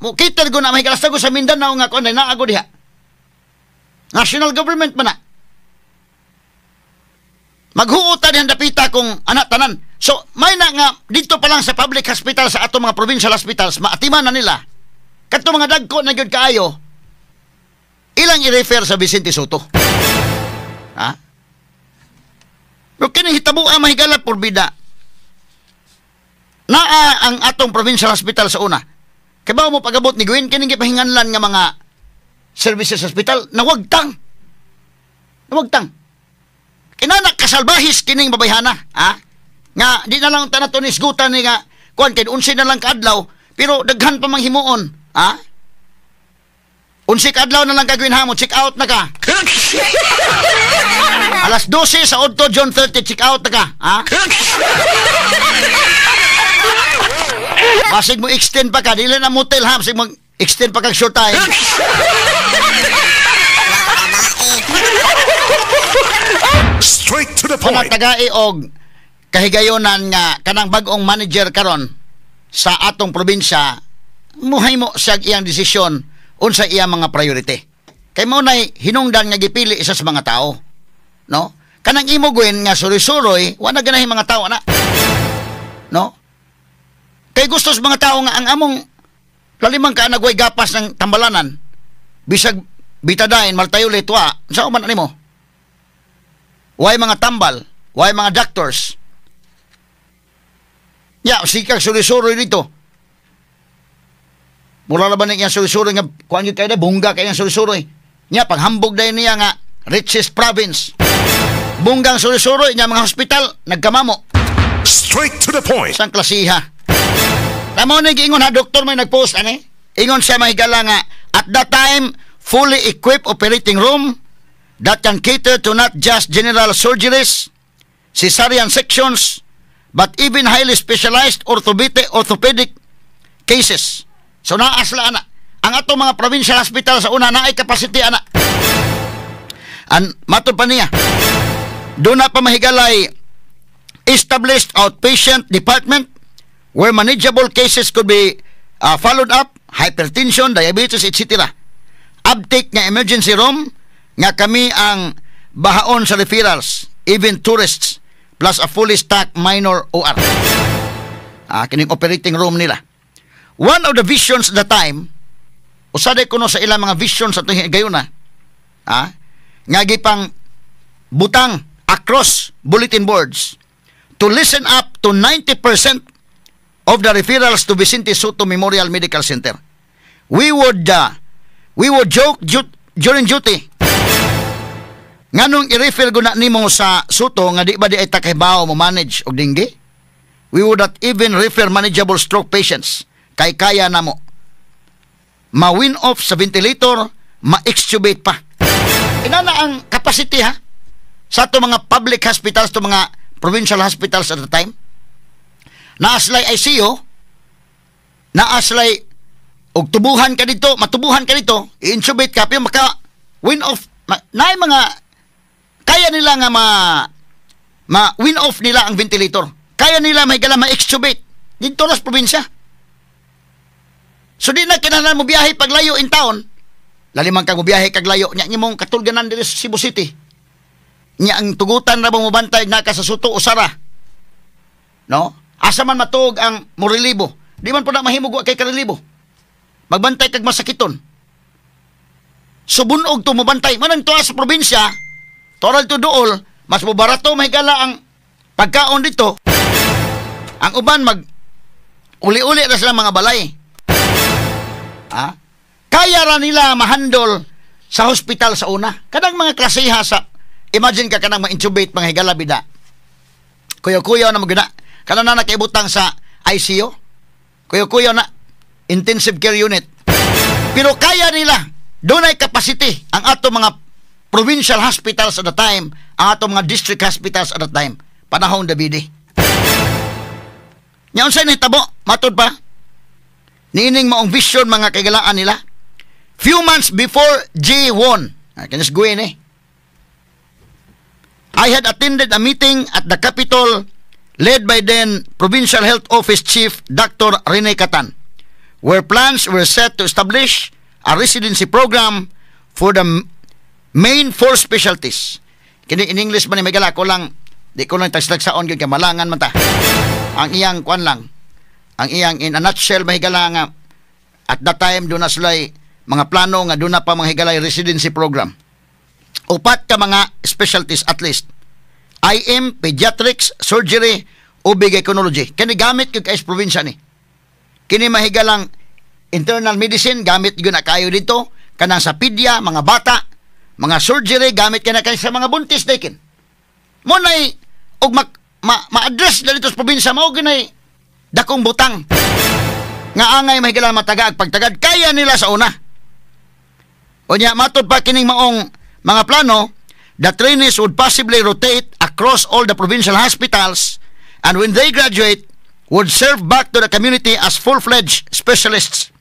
mo cater go na may ko sa Mindanao nga kuan naa go diha. National government man na. Maghuot ta dihan dapita kung anak tanan. So, may na nga dito pa lang sa public hospital, sa ato mga provincial hospitals, maatiman na nila. Kadto mga dagko na gyud kaayo, ilang i-refer sa Vicente Sotto. Ha? Pero kini hitabo ang mahigala porbida. Naa ang atong provincial hospital sa una. Kay ba mo pagabot ni Gwen kining gipahinganlan nga mga services hospital nawagtang. Nawagtang. Kinana kasalbahis kining babayhana, ha? Nga di na lang ta nato nisgutan ni nga kuan kay 11 na lang kaadlaw pero daghan pa mang himuon, ha? 11 kaadlaw na lang ka, Gwen, ha, mo check out na ka. Alas 12 sa Odto, June 30, check out na ka, ha? Basig mo extend pa ka, dili na motel ha, basig mo extend pa kag short time. Straight to the point. Panatagai og kahigayonan nga kanang bag-ong manager karon sa atong probinsya muhimo siya iyang desisyon unsa iyang mga priority. Kay mao nay hinungdan nga gipili isa sa mga tao, no? Kanang imo, Gwen, nga suroy-suroy, wa na ganahi mga tao na. No? Kay gusto sa mga tao nga ang among lalimang ka nagway gapas ng tambalanan, bisag Betadine, Multiolet, wa, sa man nimo? Way mga tambal, way mga doctors. Ya, sikag suroy-suroy dito. Mura na ba niya suroy-suroy nga kuan gyud kay na bongga kay ang suroy-suroy. Nya paghambog dayon niya nga richest province. Bonggang suroy-suroy niya, mga hospital nagkamamo. Straight to the point. Isang klasiha. Tamo ni giingon ha, doktor may nagpost ani. Ingon siya, mahigala, nga at that time fully equipped operating room that can cater to not just general surgeries, cesarean sections, but even highly specialized orthopedic cases. So naa sila ana. Ang ato mga provincial hospital sa una naay capacity ana. An matod pa niya, doon na pa, mahigalay, established outpatient department where manageable cases could be followed up, hypertension, diabetes, etc. Uptake nga emergency room nga kami ang bahaon sa referrals, even tourists, plus a fully stocked minor OR. Ah, kining operating room nila. One of the visions at the time, usaday kuno sa ilang mga visions sa itong higayuna, nga gipang butang across bulletin boards to listen up to 90% of the referrals to Vicente Sotto Memorial Medical Center. We would joke during duty. Nganong i-refer ko na nimo sa Sotto nga di ba di ay takahibaw mo manage og dengue? We would not even refer manageable stroke patients kay kaya namo. Ma-wean off sa ventilator, ma-extubate pa. Inana ang capacity ha sa ato mga public hospitals to mga provincial hospitals at the time. Naa sila'y ICU, naa sila'y og tubuhan ka dito, matubuhan ka dito, i-intubate ka, pero maka wean off, naay mga kaya nila nga ma wean off nila ang ventilator. Kaya nila may gala ma-extubate dito sa probinsya. So di na kinahanglan mo biyahe paglayo in town. Laliman kag mo biyahe kag layo nya imong katulganan diri sa Cebu City. Nya ang tugutan ra mo mobantay naka sa Sotto, usara. No? Asa man matuog ang morelibo? Di man po na mahimog wa kay karelibo. Magbantay kag masakiton. Subunog to mobantay. Manang tuwa sa probinsya, toral to dool, mas mobarato, mahigala, ang pagkaon dito. Ang uban mag uli-uli na sila mga balay. Ha? Kaya ra nila mahandol sa hospital sa una. Kanang mga klasiha sa imagine ka kanang ma-intubate, mga higala bida. Kuyo-kuyo na maguna. Kanang na nakaibutang sa ICU. Kuyo-kuyo na intensive care unit. Pero kaya nila. Doon ay capacity ang ato mga provincial hospitals at the time, ang ato mga district hospitals at the time. Panahon Davide. Nya unsay nahitabo? Matod pa niining maong vision, mga kaigalaan nila. Few months before G1, kanis Gwen eh. I had attended a meeting at the Capitol led by then Provincial Health Office Chief Dr. Rene Catan, where plans were set to establish a residency program for the main four specialties. Kini in English man ni may ko lang, di ko lang tagsaon gyud kay malangan man ta. Ang iyang kuan lang, ang iyang in a nutshell, mahigala, nga at that time doon na sila'y mga plano nga doon na pa mga higalay residency program. Upat ka mga specialties at least. IM, pediatrics, surgery, OB gynecology. Kini gamit gyud kay sa probinsya ni. Kini mahigalang internal medicine gamit gyud na kayo dito, kanang sa pedia, mga bata, mga surgery gamit kay na kayo sa mga buntis dikin. Mo nay og ma-address na dito sa probinsya mao ginay dakong butang nga angay mahigala matagaag pagtagad kaya nila sa una. Unya matod pa kining maong mga plano, the trainees would possibly rotate across all the provincial hospitals and when they graduate would serve back to the community as full-fledged specialists.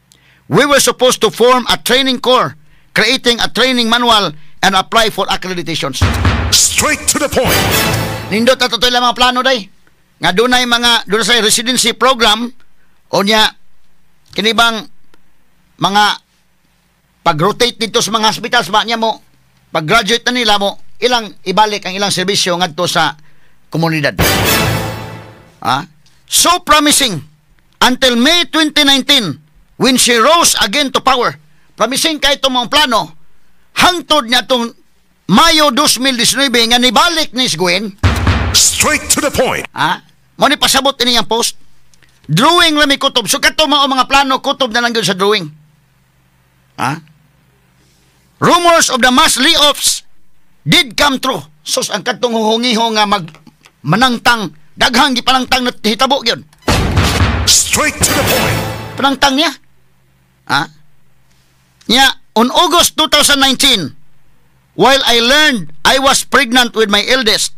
We were supposed to form a training corps, creating a training manual and apply for accreditations. Straight to the point. Nindot na totoo mga plano day. Nga dunay mga dunay sa residency program o nya kini bang mga pag-rotate dito sa mga hospitals ba niya mo pag-graduate na nila mo ilang ibalik ang ilang serbisyo ngadto sa komunidad. Ah? So promising until May 2019, when she rose again to power. Promising kay itong mga plano hangtod niya itong Mayo 2019 nga nibalik ni Gwen. Straight to the point. Ha? Mo ni pasabot ini ang post. Drawing lang may kutob. So kato mao mga plano, kutob na lang gyud sa drawing. Ha? Rumors of the mass layoffs did come true. Sus, ang kadtong huhungiho nga mag manangtang daghang gipanangtang na hitabo gyud. Straight to the point. Panangtang niya. Ha? Nya, on August 2019, while I learned I was pregnant with my eldest,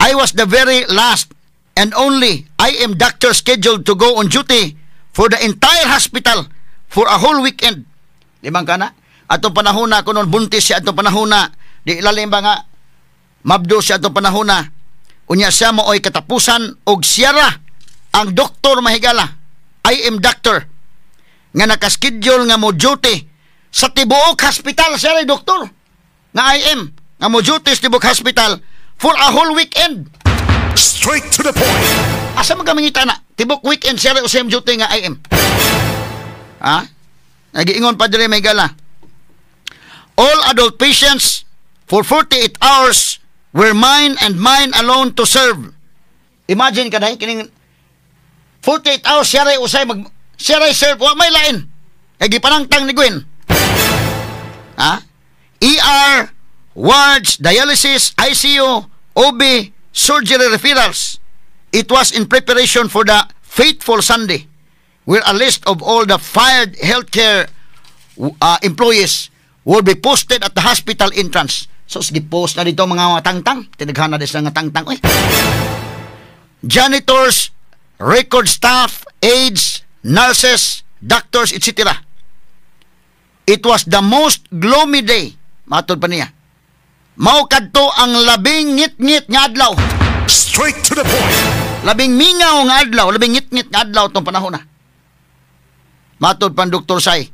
I was the very last and only IM doctor scheduled to go on duty for the entire hospital for a whole weekend. Limang kana? Atong panahon na kunon buntis siya atong panahon na di ilalim ba nga mabdo siya atong panahon na. Unya siya mooy katapusan og siyara ang doktor, mahigala, IM doctor nga nakaschedule nga mo duty sa tibuok hospital. Siya ray doktor nga IM nga mo duty sa tibuok hospital for a whole weekend. Straight to the point. Asa man ka mangita na tibok weekend siya ray usay duty nga IM? Ha, nagiingon pa diri, mahigala, all adult patients for 48 hours were mine and mine alone to serve. Imagine ka dahil kining 48 hours siya ray usay mag siya ray serve, wa may lain kay gipanangtang ni Gwen. Ha, ER, wards, dialysis, ICU, OB, surgery referrals. It was in preparation for the fateful Sunday, where a list of all the fired healthcare employees will be posted at the hospital entrance. So, sige, post na dito mga tangtang. Tinaghan na sila nga tangtang. Uy. Janitors, record staff, aides, nurses, doctors, etc. It was the most gloomy day. Matod pa niya. Mao kadto ang labing ngit-ngit nga adlaw. Straight to the point. Labing mingaw nga adlaw, labing ngit-ngit nga adlaw tong panahon na. Matod pa Dr. Sai.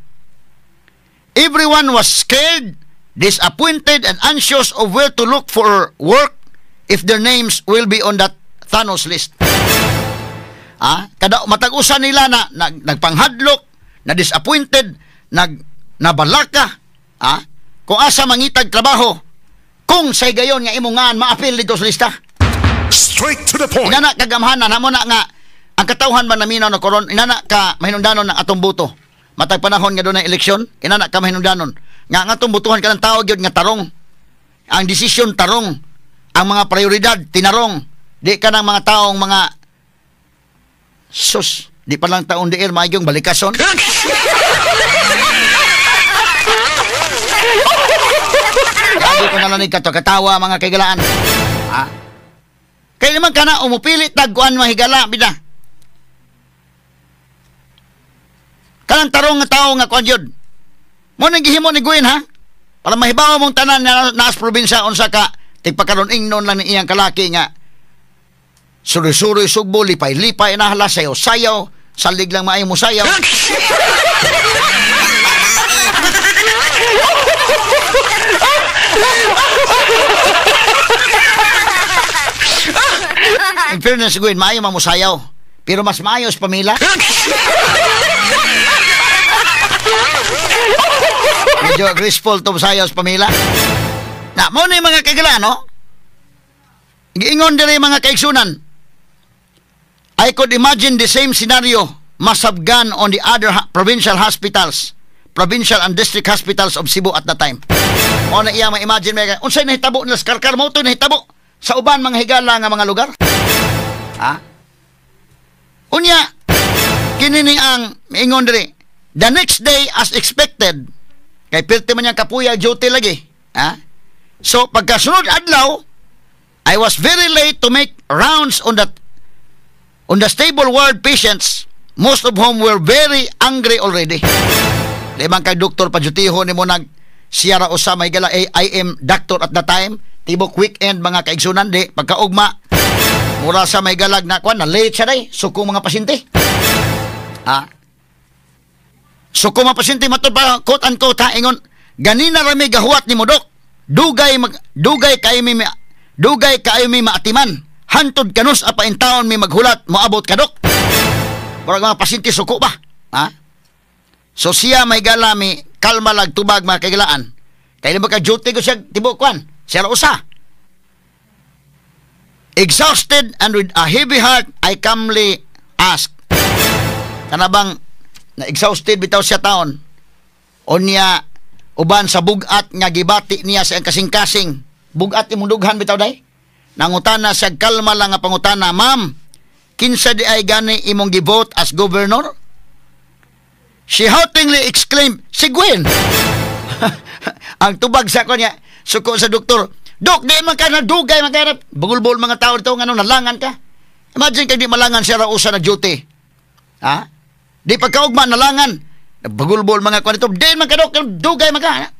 Everyone was scared, disappointed, and anxious of where to look for work if their names will be on that Thanos list. Ah, kada matag usa nila na nagpanghadlok, na disappointed, nabalaka, kung asa mangitag trabaho, kung sa higayon nga imong ngan maapil dito sa lista. Straight to the point. Inana kagamhanan hamo na nga ang katawhan man naminaw na koron, inana ka mahinungdanon ng atong boto. Matag panahon nga dunay eleksyon, inana ka mahinungdanon nga ang atong botohan kanang tao gyud nga tarong. Ang desisyon tarong, ang mga prioridad tinarong, di ka ng mga taong mga sus, di pa lang taon diir maagyong balikason. Grabe ko na lang ni katawa, mga kaigalaan. Ha? Kaya naman ka na umupili tagkuan, mahigala, bida. Kanang tarong nga tao nga kuan yun. Mo nang gihimo ni Gwen, ha? Para mahibaw mong tanan nga naas probinsya unsa ka tigpakaron ingnon lang ni iyang kalaki nga suroy-suroy sugbo, lipay-lipay na hala, sayaw-sayaw, salig lang maayo mo sayaw. In fairness, Gwen, maayo mamusayaw. Pero mas maayos pamila. Medyo graceful to sayaw sa pamila. Na, mo na yung mga kagala, no? Giingon diri, mga kaigsunan. I could imagine the same scenario must have gone on the other provincial hospitals, provincial and district hospitals of Cebu at the time. O na iya ma-imagine mga unsay nahitabo nila sa Karkar mo to nahitabo sa uban mga higala nga mga lugar. Ha? Unya kini ni ang miingon diri. The next day, as expected, kay pirti man niyang kapuya duty lagi. Ha? So pagkasunod adlaw, I was very late to make rounds on the stable ward patients, most of whom were very angry already. Limang kay doktor pa-dutiho ni mo nag siyara usa may gala, eh, I am doctor at the time, tibok weekend, mga kaigsunan, di pagkaugma mura sa may galag na kwan na late siya day suko mga pasyente. Ha? Suko mga pasyente, matod pa, quote unquote ha, ingon ganina rami gahuwat ni mo, dok. Dugay kaayo mi maatiman. Hantod kanus apa in taon mi maghulat moabot ka, Dok. Murag mga pasyente suko ba? Ha? So siya may gala mi kalma lag tubag, mga kaigalaan. Kaya ba ka duty ko siya tibok kwan? Siya ra usa. Exhausted and with a heavy heart, I calmly asked. Kana bang na exhausted bitaw siya taon. Unya uban sa bugat nga gibati niya sa iyang kasing-kasing. Bugat imong dughan bitaw day. Nangutana siya, kalma lang nga pangutana, "Ma'am, kinsa di ay gani imong givote as governor?" She haltingly exclaimed, "Si Gwen." Ang tubag sa kanya, suko sa doktor, "Dok, di man ka nadugay, man ka bagulbol mga tao dito, nga nalangan ka." Imagine kay di malangan siya ra usa na duty. Ha? Di pagkaugma nalangan. Bagulbol mga kwan dito, "Di man ka, Dok, dugay man ka."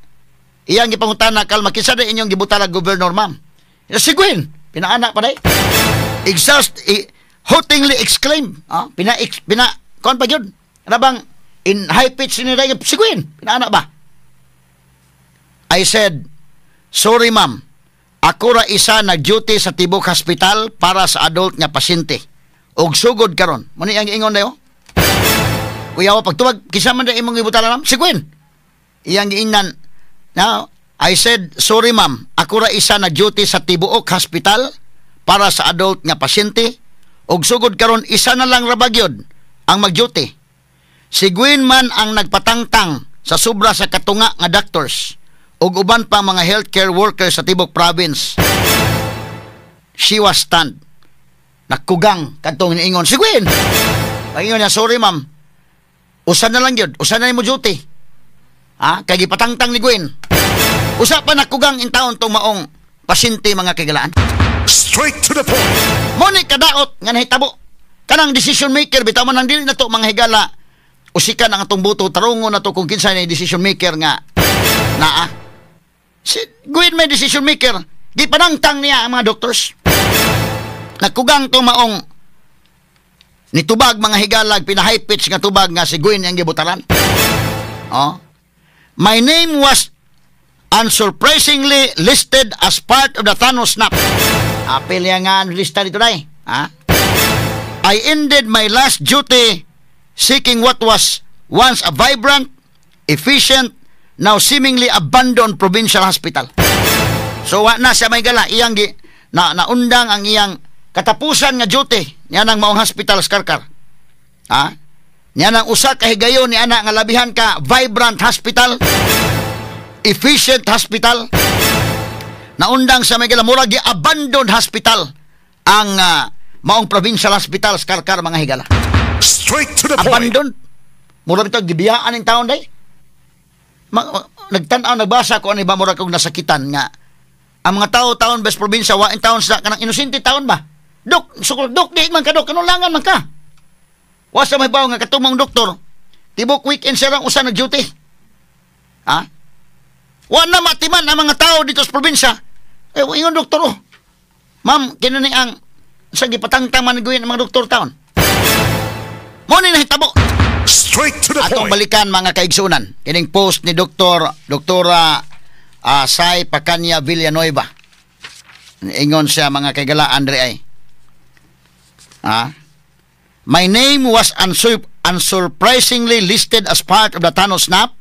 Iyang gipangutana kalma, "Kinsa di inyong gibotalag governor, ma'am?" "Si Gwen." Pinaana pa day. Haltingly exclaim. Ah, pina, kuan pa yun. Ano bang, in high pitch ni day, "Si Gwen." Pinaana ba? I said, "Sorry, ma'am. Ako ra isa nag-duty sa Tibok Hospital para sa adult nga pasyente. Og sugod karon." Muni ang ingon dayo. Kuya, pagtubag, "Kinsa man da imong gibutalan, ma'am?" "Si Gwen." Iyang giingnan. Now, I said, "Sorry, ma'am. Ako ra isa nag-duty sa Tibuok Hospital para sa adult nga pasyente. Og sugod karon isa na lang ra bagyod ang mag-duty. Si Gwen man ang nagpatangtang sa sobra sa katunga nga doctors ug uban pa mga healthcare workers sa Tibok Province." She was stunned. Nakugang kadtong niingon, "Si Gwen." Paingon niya, "Sorry, ma'am. Usa na lang yun. Usa na mo duty. Ha? Kay gipatangtang ni Gwen." Usa pa nakugang in taon tong maong pasyente, mga kaigalaan. Straight to the point. Mo ni kadaot nga nahitabo. Kanang decision maker bitaw man ang dili na to, mga higala. Usikan ang atong buto, tarungon na to kung kinsa ni decision maker nga naa. Si Gwen may decision maker. Gipanangtang niya ang mga doctors. Nakugang to maong nitubag, mga higalag, pina-high pitch nga tubag nga si Gwen ang gibutalan. Oh. My name was unsurprisingly listed as part of the Thanos snap. Apil niya nga lista dito day. Ha? I ended my last duty seeing what was once a vibrant, efficient, now seemingly abandoned provincial hospital. So wa na siya may gala iyang gi, na naundang ang iyang katapusan nga duty niya nang maong hospital sa Karkar. Ha? Niya nang usa ka higayon ni ana nga labihan ka vibrant hospital, efficient hospital. Naundang sa may gala murag gi-abandoned hospital ang maong provincial hospital sa Karkar, mga higala. Straight to the point. Abandoned. Murag ito gibiyaan ng taon day. Nagtan-aw, nagbasa ko ani ba, murag kog nasakitan nga ang mga tao taon best probinsya wa in taon sa kanang inosente taon ba. "Dok, sukol dok, di man ka, dok, kanulangan man ka." Wa sa may bawo nga katumong doktor. Tibok weekend siya lang usa nag duty. Ha? Wa na matiman ang mga tao dito sa probinsya. Eh, ingon doktor, "Oh. Ma'am, kini ni ang sa gipatangtang man ni ang mga doktor taon." Mo ni nahitabo. Straight to the Atong point. balikan, mga kaigsunan. Kining post ni Dr. Doktora Sai Pacanya Villanueva. Ingon siya, mga kaigala Andre ay. Ah? My name was unsurprisingly listed as part of the Thanos snap.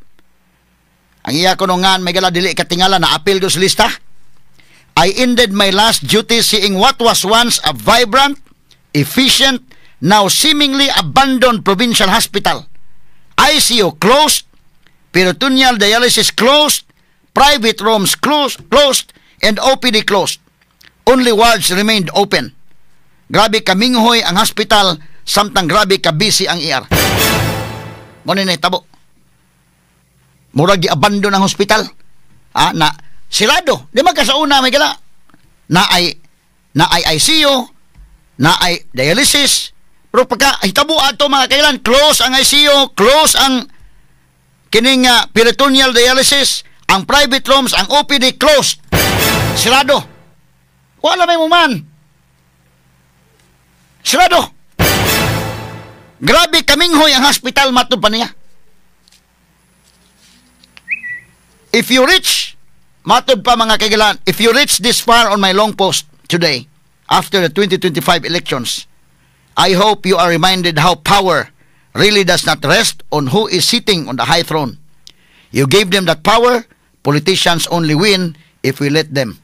Ang iya ko nungan may gala dili katingala na appeal ko sa lista. I ended my last duty seeing what was once a vibrant, efficient, now seemingly abandoned provincial hospital. ICU closed, peritoneal dialysis closed, private rooms closed, and OPD closed. Only wards remained open. Grabe kaminghoy ang hospital samtang grabe ka busy ang ER. Mo ni tabo. Murag gi-abandon ang hospital. Ah, na sirado. Di man ka sa una may gala. Na ay ICU, na ay dialysis. Pero pagka hitabo ato, mga kailan, close ang ICU, close ang kining peritoneal dialysis, ang private rooms, ang OPD closed. Sirado. Wala may muman. Sirado. Grabe kaminghoy ang hospital matod pa niya. If you reach Matod pa, mga kahigalaan, if you reach this far on my long post today, after the 2025 elections, I hope you are reminded how power really does not rest on who is sitting on the high throne. You gave them that power. Politicians only win if we let them.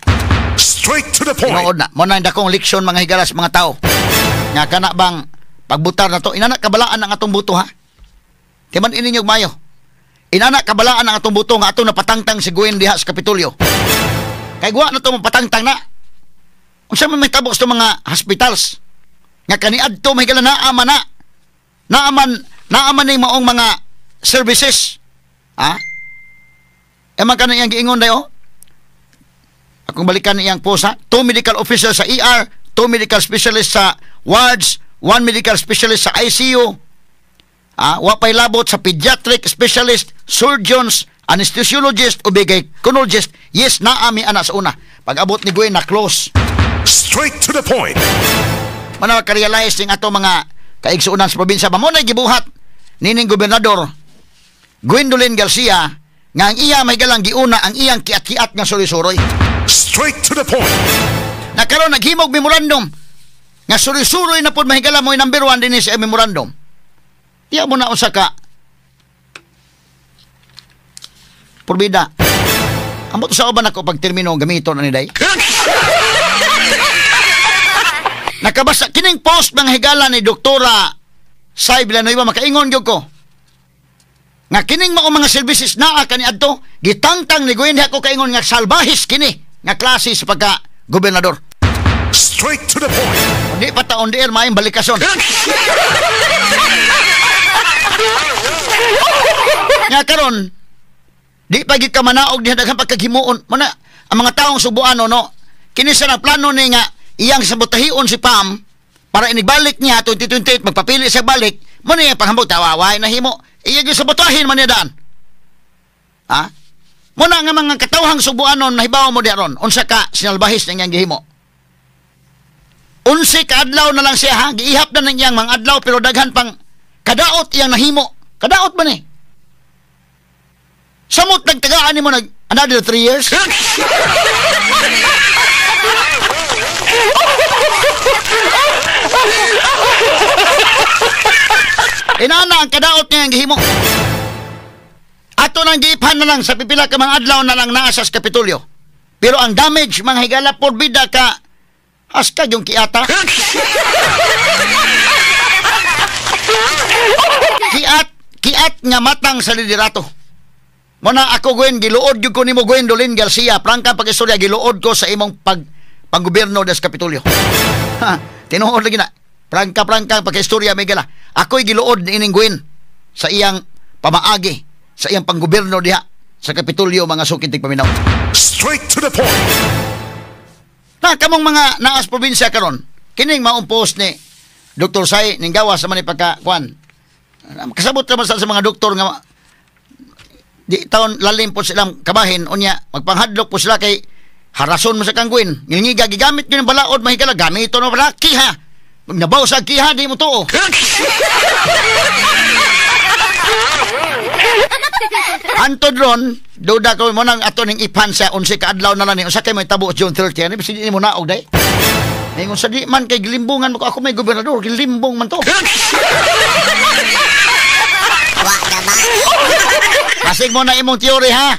Straight to the point. Tinuod na. Mao na dakong leksyon, mga higala, sa mga tao. Nga kana bang pagbutar na to, inana kabalaan ang atong buto, ha. Timan ini mayo. Inana kabalaan ang atong buto nga atong napatangtang si Gwen diha sa Kapitolyo. Kay guwa na to mapatangtang na. Unsa man may tabo sa mga hospitals? Nga kaniadto, may higala, naa man na. Naa man ning maong mga services. Ha? Eman ka na iyang giingon dayo? Akong balikan iyang post, ha. Two medical officers sa ER, two medical specialists sa wards, one medical specialist sa ICU. Ah, wa pay labot sa pediatric specialist, surgeons, anesthesiologist o gynecologist. Yes, naa mi ana sa una. Pag abot ni Gwen, na close. Straight to the point. Mana ka-realize ning ato mga kaigsuonan sa probinsya ba mo na gibuhat nining Gobernador Gwendolyn Garcia nga ang iya may galang giuna ang iyang kiat-kiat nga suroy-suroy. Straight to the point. Na karon naghimog memorandum nga suroy-suroy na pod, mahigala, mo number one din sa memorandum. Tiya mo na unsa ka purbida. Ambot sa uban ako pag termino gamito na ni day. Nakabasa kining post, mga higala, ni Doktora Sai Villanueva, makaingon gyud ko nga kining mao mga services naa kaniadto gitangtang ni Gwen. Ako kaingon nga salbahis kini nga klase sa pagka gobernador. Straight to the point. Di pa ta on the air, maayong balikason. Nga karon di pa gid ka manaog diha, daghan pagkaghimuon mo na ang mga taong Subuano, no? Kini sa nang plano ni nga iyang sabotahion si Pam para inigbalik niya 2028, magpapili siya balik mo niya panghambog tawaway na himo iya gyud sabotahin man niya daan, ha. Muna nga mga katawhang Subuanon, nahibaw mo di aron unsa ka sinalbahis na iyang gihimo. 11 ka adlaw na lang siya, ha, giihap na ng iyang mga adlaw, pero daghan pang kadaot iyang nahimo. Kadaot man eh. Samot nagtagaan nimo nag another 3 years. Inana ang kadaot niya ang gihimo. Ato nang giiphan na lang sa pipila ka mga adlaw na lang naa sa Kapitolyo. Pero ang damage, mga higala, porbida ka haskag yung kiata. Kiat, kiat nga matang sa liderato. Muna ako, Gwen, giluod gyud ko nimo, Gwendolyn Garcia. Prangka pag-istorya, giluod ko sa imong panggobyerno des Kapitolyo. Ha, tinuod lagi na. Prangka-prangka pag-istorya, may gala. Ako'y giluod ni ining Gwen sa iyang pamaagi, sa iyang panggobyerno diha sa Kapitolyo, mga suking tigpaminaw. Straight to the point. Na kamong mga naas probinsya karon, kining maong post ni Dr. Sai ning gawas sa man ni pagka kuan. Kasabot naman sa mga doktor nga di taon lalim po silang kabahin, unya magpanghadlok po sila kay harason mo sa kangguin. Ngilngiga gigamit yun ang balaod, mahigala gamito no bala kiha. Nabaw sa kiha di mo tuo. Antod ron, duda ko mo nang ato ning ipan sa 11 ka adlaw na lang ni unsa kay may tabo June 30 ani bisig mo naog day. Ningon sa di man kay gilimbungan mo ko, ako may gobernador, gilimbong man to. Wa na ba? Pasig mo na imong theory, ha.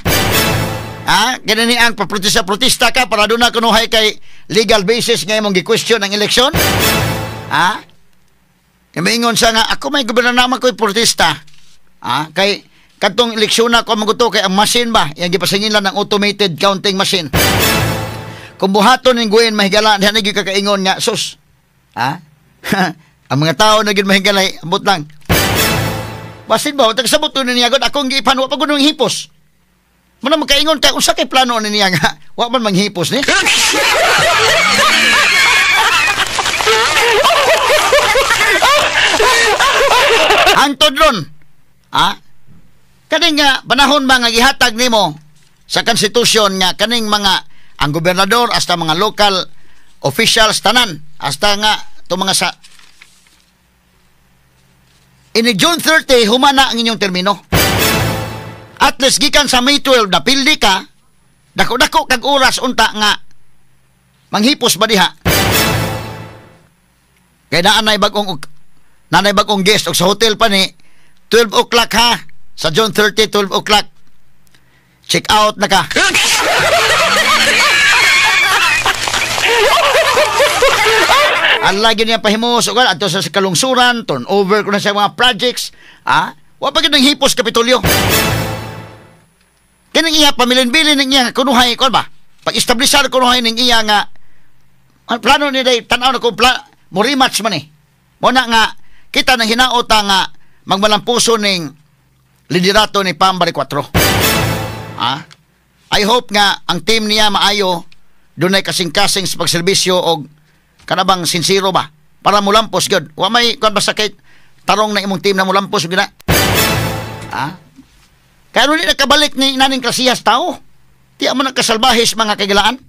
Ha? Ganani ang paprotesta-protesta ka para doon na kunuhay kay legal basis nga imong gi-question ang eleksyon? Ha? Mingon siya nga ako may gobernador naman ko'y protesta. Ha? Kay katong eleksyon na ako maguto kay ang machine ba? Yang gipasingin lang ng automated counting machine. Kung buhaton ning Gwen, mahigala, diha na gyud kakaingon nga sus. Ha? Ang mga tao na gyud mahigala, ambot lang. Basin ba, tagsabot to niya gud akong giipan wa pa gud hipos. Muna makaingon ka unsa kay plano ni niya nga wa man manghipos ni. Antod ron. Ha? Kaning nga panahon ba nga gihatag nimo sa konstitusyon nga kaning mga ang gobernador hasta mga local officials tanan hasta nga to mga sa ini June 30 humana ang inyong termino. At least gikan sa May 12 napildi ka, Dako-dako kag oras unta nga manghipos ba diha. Kay naa nay bagong guest og sa hotel pa ni 12 o'clock ha. Sa June 30, 12 o'clock. Check out na ka. Ang lagi niya pahimus, ug adto sa kalungsuran, turn over ko na sa mga projects. Ah, wa pa gid nang hipos Kapitolyo. Kining iya pamilin-bilin ning iya kunuhay kon ba? Pag-establisar kunuhay ning iya nga ang plano ni day tan-aw na kung mo rematch man eh. Mo na nga kita nang hinaota nga magmalampuso ning liderato ni Pam Baricuatro. Ah? I hope nga ang team niya maayo, dunay kasing-kasing sa pagserbisyo og kanabang sinsero ba para mulampos gyud. Wa may kuan basta kay tarong na imong team na mulampos gyud na. Ah? Kaya di nakabalik ni naning klasiyas tao. Di mo nagkasalbahis mga kagilaan.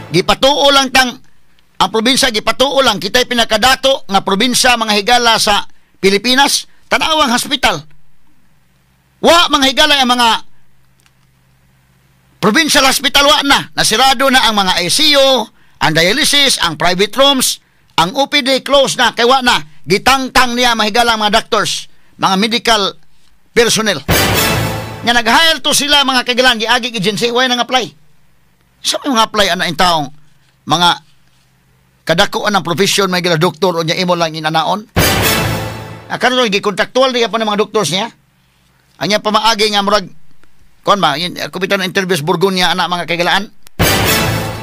Gipatuo lang tang ang probinsya, gipatuo lang kita'y pinakadato nga probinsya mga higala sa Pilipinas. Tanawang hospital. Wa mga higala ang mga provincial hospital, wa na. Nasirado na ang mga ICU, ang dialysis, ang private rooms, ang OPD close na, kay wa na. Gitangtang niya mahigala ang mga doctors, mga medical personnel. Nga nag-hire to sila mga kagilan, giagi agency, why nang apply? Sa may mga apply ana in taong mga kadakuan ng profession, may gila doktor o niya imo lang inanaon. Karon gikontraktual niya pa ng mga doctors niya. Ang niya pamaagi nga murag kon ba, kupitan ng interviews Burgonya ana mga kagilaan.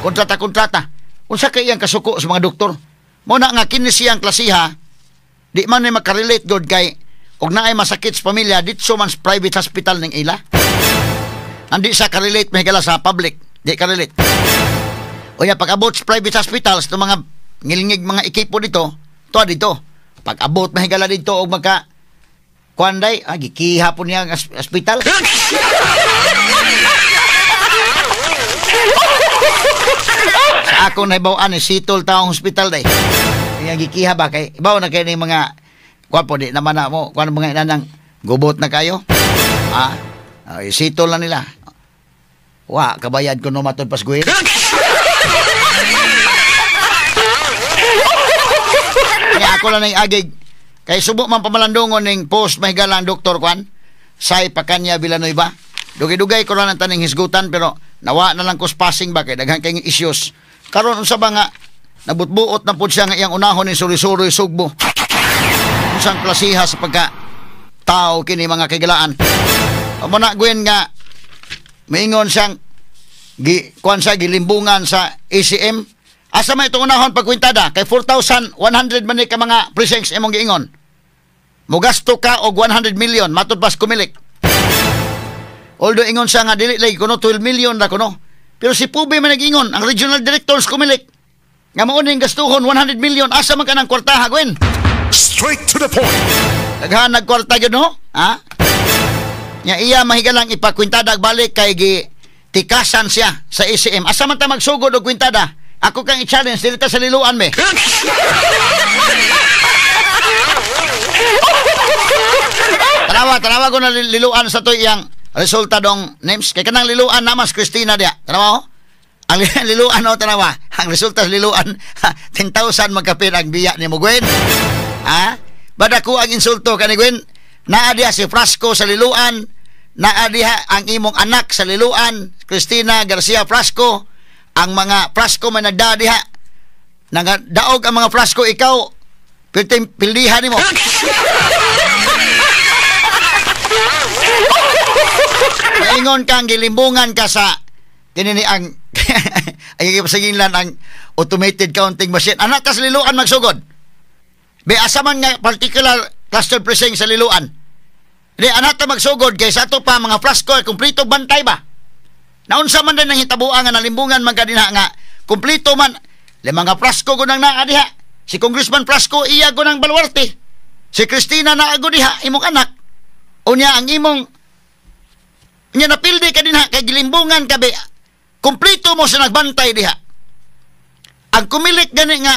Kontrata-kontrata. Unsa kay iyang kasuko sa mga doktor? Mo na nga kini siyang klasiha, di man ni makarelate god kay og naay masakit sa pamilya ditso man sa private hospital ning ila. Andi sa karelate mahigala sa public, di karelate. Unya pag-abot sa private hospitals itong mga ngilngig mga ekipo dito, to dito. Pag-abot mahigala dito og magka kuan day, gikiha po niya ang hospital. Sa ako nahibaw-an ni sitol taong hospital day. Iyang gikiha ba kay ibaw na kay ning mga kuan po di naman na mo kuan mga inanang gubot na kayo. Ah, sitol na nila. Wa kabayad ko no matod pasguhin. Kaya ako lang nang agig. Kay subo man pamalandungon ning post mahigala ang doktor kuan. Say Pakanya Villanueva. Dugay-dugay ko lang ang taning hisgutan pero nawa na lang ko passing ba kay daghan kay issues. Karon unsa ba nga nabutbuot na pud siya nga iyang unahon ni suri-suri Sugbo. Unsang klasiha sa pagka tao kini mga kagilaan. Amo na Gwen nga maingon siyang gi kuan sa gilimbungan sa ACM. Asa may itong unahon pagkwintada kay 4,100 man ni ka mga precincts imong giingon. Mogasto ka og 100 million matud pas kumilik. Although ingon siya nga dili lay kuno 12 million ra kuno. Pero si Pube man nag-ingon ang regional director sa Kumilik nga mao ning gastuhon 100 million, asa man ka ng kwartaha Gwen? Straight to the point. Daghan nagkwarta gyud no? Ha? Nya iya mahigalang ipakwintada balik kay gi tikasan siya sa ACM. Asa man ta magsugod og kwintada? Ako kang i-challenge dili ta sa liluan me. Tanawa, tanawa ko na liluan sa to iyang resulta dong names. Kay kanang liluan namas Christina diya. Tanawa ho? Ang liluan ho, tanawa. Ang resulta sa liluan, 10,000 magkapir ang biya ni mo, Gwen. Ha? Bada ko ang insulto kani Gwen. Naa diha si Frasco sa liluan. Naa diha ang imong anak sa liluan, Christina Garcia Frasco. Ang mga Frasco man nagdaa diha. Nangadaog ang mga Frasco, ikaw pildihan nimo. Maingon kang gilimbungan ka sa kinini ang ay ipasiginglan ang automated counting machine. Anak ka sa liluan magsugod. Be asa man nga particular cluster precinct sa liluan. Di anak ta magsugod kay sa ato pa mga Frasco kumpleto bantay ba. Naunsa man din ang hitabuan nga nalimbungan man kadinha nga kumpleto man le mga Frasco gunang naa diha. Si Congressman Frasco iya gunang baluarte. Si Christina naa gud diha imong anak. Unya ang imong nya napildi ka dinha kay gilimbungan ka be. Kumpleto mo sa nagbantay diha. Ang kumilik gani nga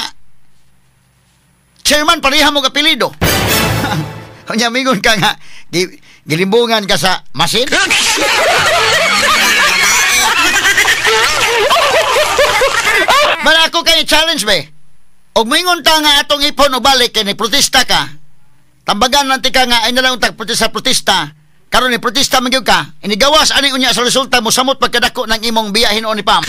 chairman pareha mo kapilido. Unya mingon ka nga gilimbungan ka sa masin. Bala ako kay challenge be. Og moingon ta nga atong ipon og balik kay ni protesta ka. Tambagan lang ti ka nga ay nalang tag protesta protesta. Karon ni protesta man gyud ka. Inigawas ani unya sa resulta mo samot pagkadako ng imong biya hinuon ni Pam.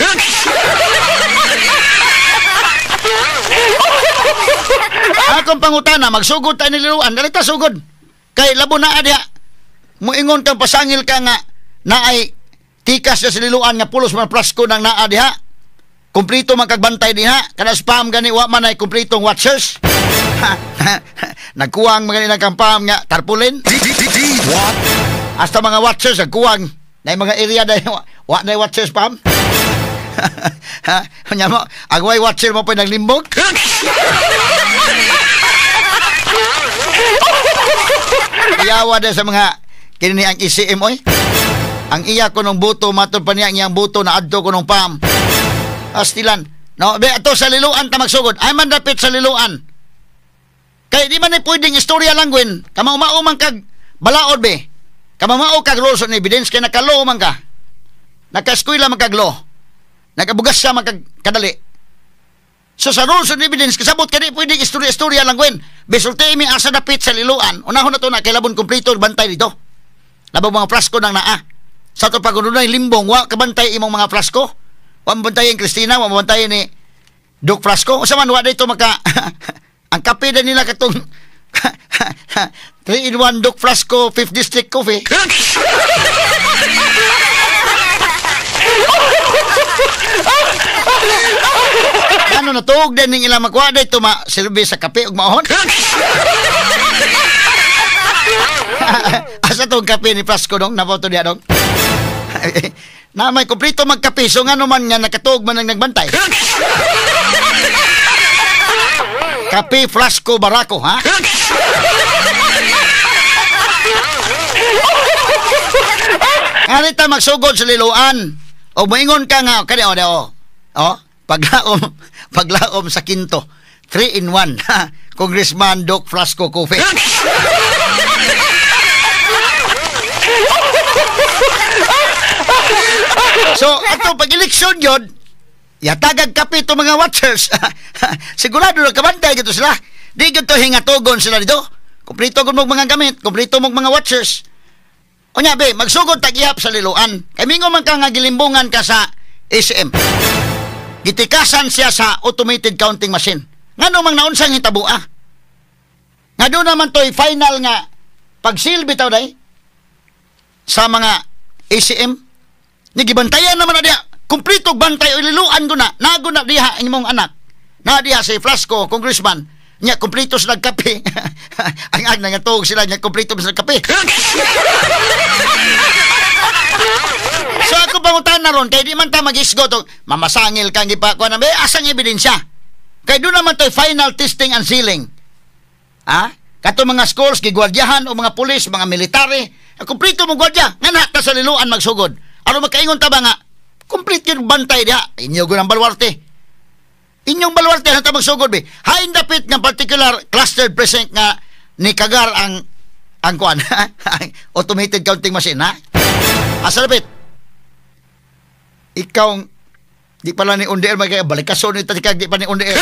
Akong pangutana magsugod ta ni liluan, dali ta sugod. Kay labo na diha. Moingon kang pasangil ka nga naay tikas sa liluan nga pulos man prasko nang naa diha. Kumplito man kagbantay diha. Kada spam gani wa man ay kumplitong watchers. Nagkuwang mga nang kampam nga tarpaulin. What? Hasta mga watchers nagkuwang na mga area na wa na watchers spam. Ha? Nya mo, ang way watcher mo pa naglimbog. Iyawa na sa mga kini ang ECM oy. Ang iya ko nung buto matod pa niya ang iyang buto na adto ko nung pam. Astilan. No, be ato sa liluan ta magsugod. Ay man dapit sa liluan. Kay di man ni pwedeng istorya lang gwen. Kamao-mao man kag balaod be. Kamao kag rules on evidence kay nakalo man ka. Nakaeskwela man kag law. Nakabugas siya man kag kadali. So sa rules on evidence kasabot kay di pwedeng istorya-istorya lang gwen. Bisulti mi asa dapit sa liluan. Unahon na to na kay labon kumpleto bantay dito. Labong mga prasko nang naa. Sa to pag-ununay limbong wa kabantay imong mga prasko. Wa mabantay ang Christina, wa mabantay ni Duke Frasco. Usa man wa dito maka ang kape na nila katong 3-in-1 Duke Frasco 5th District Coffee. Ano natuog din ning ilang makuha dito ma-serve sa kape ug maohon? Asa tong kape ni Frasco dong? Naboto diya dong? Na may kumplito magkape, so nga naman nga nakatuog man ang nagbantay. Kape Frasco Barako, ha? Arita magsugod sa liluan. O moingon ka nga, kani o, o. O, paglaom, paglaom sa kinto. 3-in-1. Congressman Doc Frasco Coffee. So, ato pag-eleksyon yun, yatagag kape ito mga watchers. Sigurado na kabantay gito sila. Di gito hingatugon sila dito. Kumplito mo mga gamit, kumplito mo mga watchers. O nya be, magsugod tag-ihap sa liluan. Kay mingo man ka nga gilimbungan ka sa ACM. Gitikasan siya sa automated counting machine. Ngano mang naunsang hitabua? Nga doon naman to'y final nga pagsil bitaw day sa mga ACM. Ni gibantayan naman na diha. Kumplito bantay o liluan ko na. Nago na diha ang imong anak. Na diha si Frasco, congressman. Nya kumplito sila kape. Ang ag nangatog sila nya kumplito sila kape. So ako pangutan na ron kay di man ta magisgo to mamasangil kang gipakuan na be asang ebidensya. Kay doon naman to'y final testing and sealing. Ha? Kato mga schools gigwardyahan o mga pulis, mga military, kumplito mo gwardya. Nga ta sa liluan magsugod. Aron makaingon ta ba nga complete yung bantay diha. Inyo ang baluarte. Inyong baluarte na ta magsugod be. Hain dapit nga particular clustered precinct nga ni kagar ang kuan automated counting machine, ha? Asa dapit? Ikaw di pala ni on the air magkaya balikason ni tatikag di pa ni on the air.